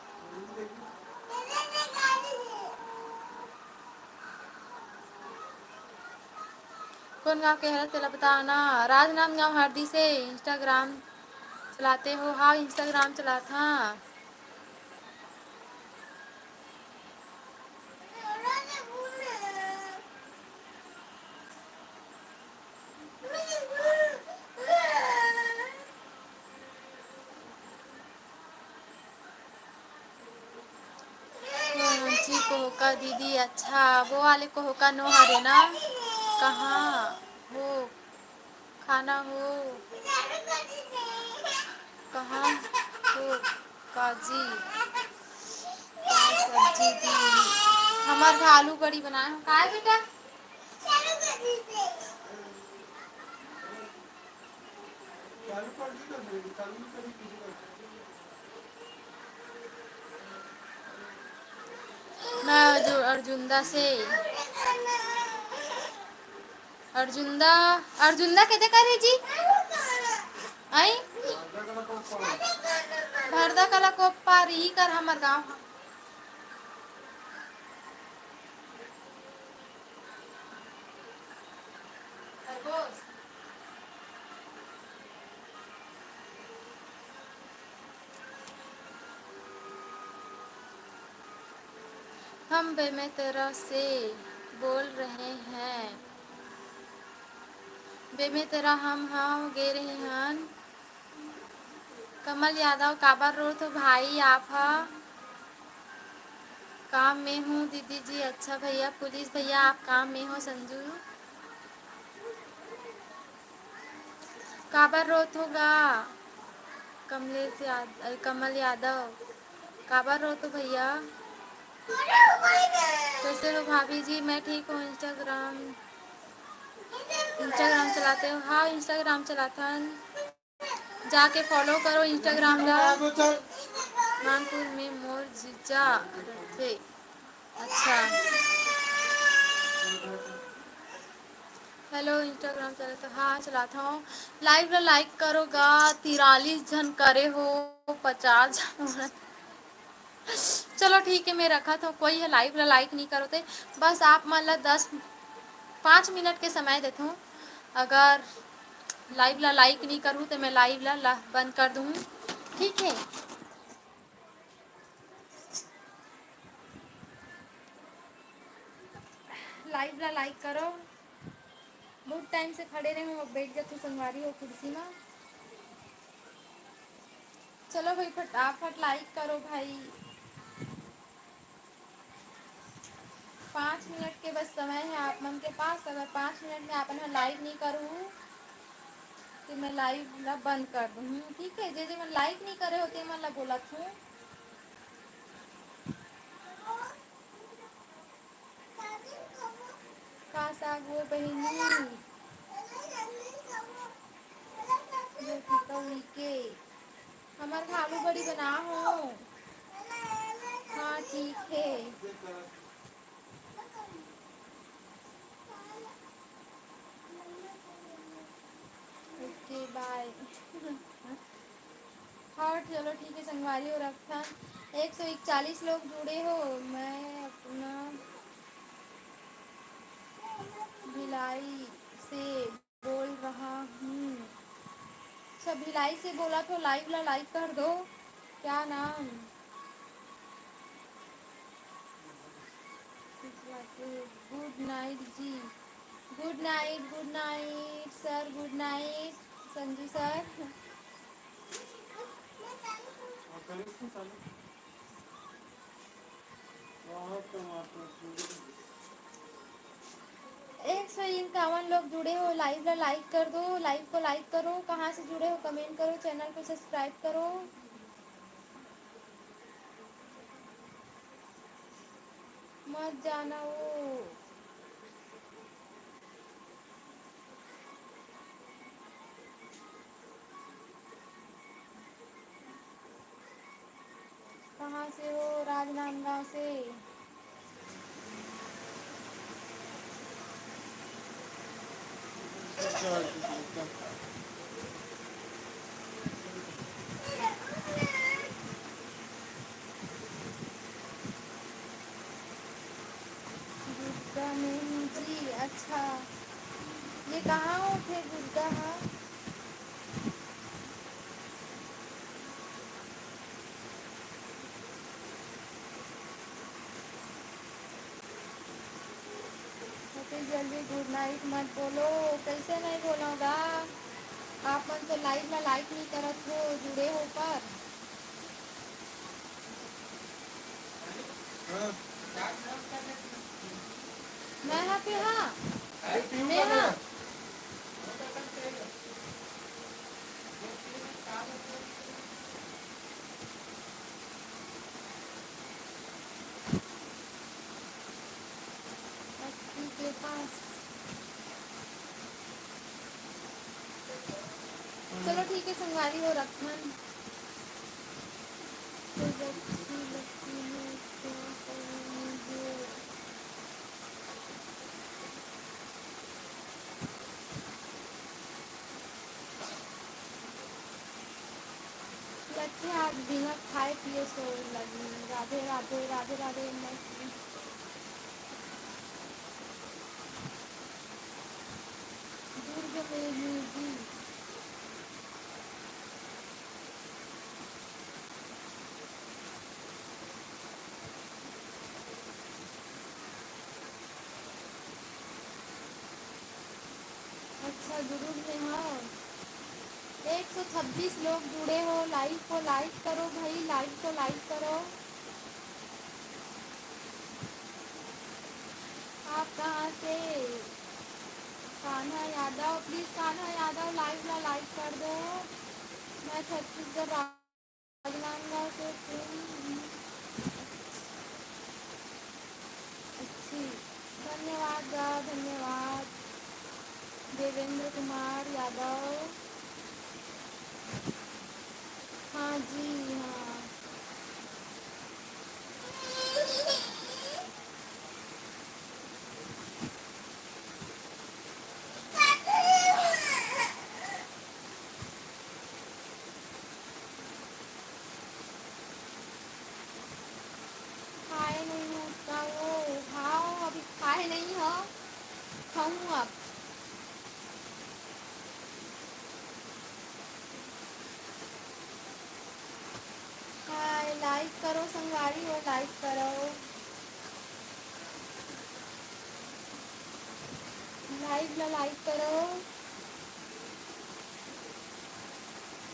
कोन गांव के हरस तेला बता ना। राजनांदगांव हरदी से। Instagram चलाते हो? हाँ, Instagram चलात हाँ। कौन सी कोहका दीदी? अच्छा, वो वाले कोहका नो हरे ना? कहाँ हो? खाना हो? कहाँ हो काजी? का सब्जी दी? हमर घर आलू बड़ी बनाए हो। काय बेटा? मैं अर्जु-, अर्जुंदा से। अर्जुंदा, अर्जुंदा के दे करे जी? आई? भरदा कला कोप्पा, ई कर हमर गाँव ह। हम बेमेतरा से बोल रहे हैं। बेमेतरा हम ह गे रहे हन। कमल यादव, काबर रोत हो भाई आप ह? काम में हूँ दीदी जी। अच्छा भैया, पुलिस भैया, आप काम में हो? संजू, काबर रोत हो गा? कमलेश याद-, अरे, कमल यादव, काबर रोत हो भैया? कैसे हो भाभी जी? मैं ठीक हूँ। Instagram, Instagram चलाते हो? हाँ, Instagram चलाथन। जाके follow करो Instagram ला। मानपुर में मोर जीजा रथे। अच्छा। Hello, Instagram चलत हे? हाँ, चलात हव। Live ला like करो गा, तिरालीस झन करे हो, पचास झन। चलो ठीक है, मैं रखत हव। कोई ह live ला like नहीं करो ते, बस आप मन ला दस, पाँच मिनट के समय देत हव। अगर live ला like नहीं करूँ तो मैं live ला, ला बंद कर दूँ, ठीक है? Live ला like करो। बहुत time से खड़े रहे हव, अब बैठ जाथव संगवारी हो कुर्सी मा। चलो भाई, फटाफट like करो भाई। पाँच मिनट के बस समय है आप मन के पास। अगर पाँच मिनट में आप मन ह like नहीं करहू तो मैं live ला बंद कर दूँ, ठीक है? जे जे मन like नहीं करे हो ते मन ला बोलत हूँ। का साग वो बहिनी? जो टिका उइके। हमर घालू बड़ी बना हो। हाँ, ठीक है। OK, bye। हाँ, चलो ठीक है संगवारी हो, रखथन। एक सौ इकतालीस लोग जुड़े हो, मैं अपना भिलाई से बोल रहा हूँ। अच्छा, भिलाई से बोलत हो, live ला like कर दो। क्या नाम? Good night जी। Good night, good night sir, good night Sanju sir। एक सौ इक्यावन लोग जुड़े हो, live ला like कर दो, live को like करो। कहाँ से जुड़े हो, comment करो, channel को subscribe करो। मत जाना वो। कहाँ से हो? राजनांदगांव से। गुर्दा में हूँ जी। अच्छा, ये कहाँ होथे गुर्दा हा? अति जल्दी good night मत बोलो, कैसे नहीं बोलोगा? आप मन तो live ला like नहीं करत हो, जुड़े हो पर। मैं हा पीहा। मैं हा। के पास। चलो ठीक है संगवारी हो, रखन। तो जब अच्छी लगती है तो करेंगे। लक्की आज बिना खाए पिए सोए लगी। राधे राधे, राधे राधे। मैं दुर्ग में हूँ जी। अच्छा, दुर्ग में हो। एक सौ छब्बीस लोग जुड़े हो, live को like करो भाई, live को like करो। आप कहाँ से? कान्हा यादव, please कान्हा यादव live ला like कर दो। मैं छत्तीसगढ़ राजनांदगांव से हूँ। अच्छी, धन्यवाद गा, धन्यवाद। देवेंद्र कुमार यादव। हाँ जी, हाँ। हाँ, वो, हाँ, अभी खाए नहीं हो, खाऊँ अब। हाय, like करो संगवारी हो, like करो, live ला like करो।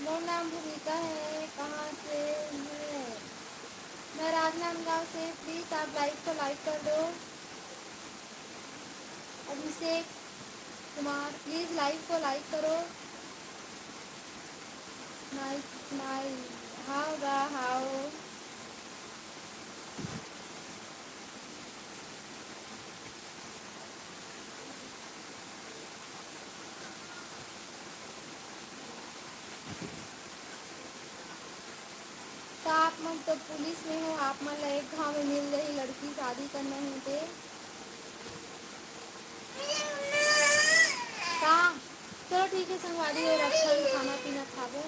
मोर नाम भूमिका है, कहाँ से है? मैं राजनांदगांव से। Please आप live को like कर दो। अभिषेक कुमार, please live को like करो। Nice smile। हाव गा, हाव। त आप मन तो पुलिस में हो, आप मन ला एक घाव में मिल जाही लड़की, शादी करना हे ते। का? चलो ठीक है संगवारी हो, रखथन, खाना पीना खाबो।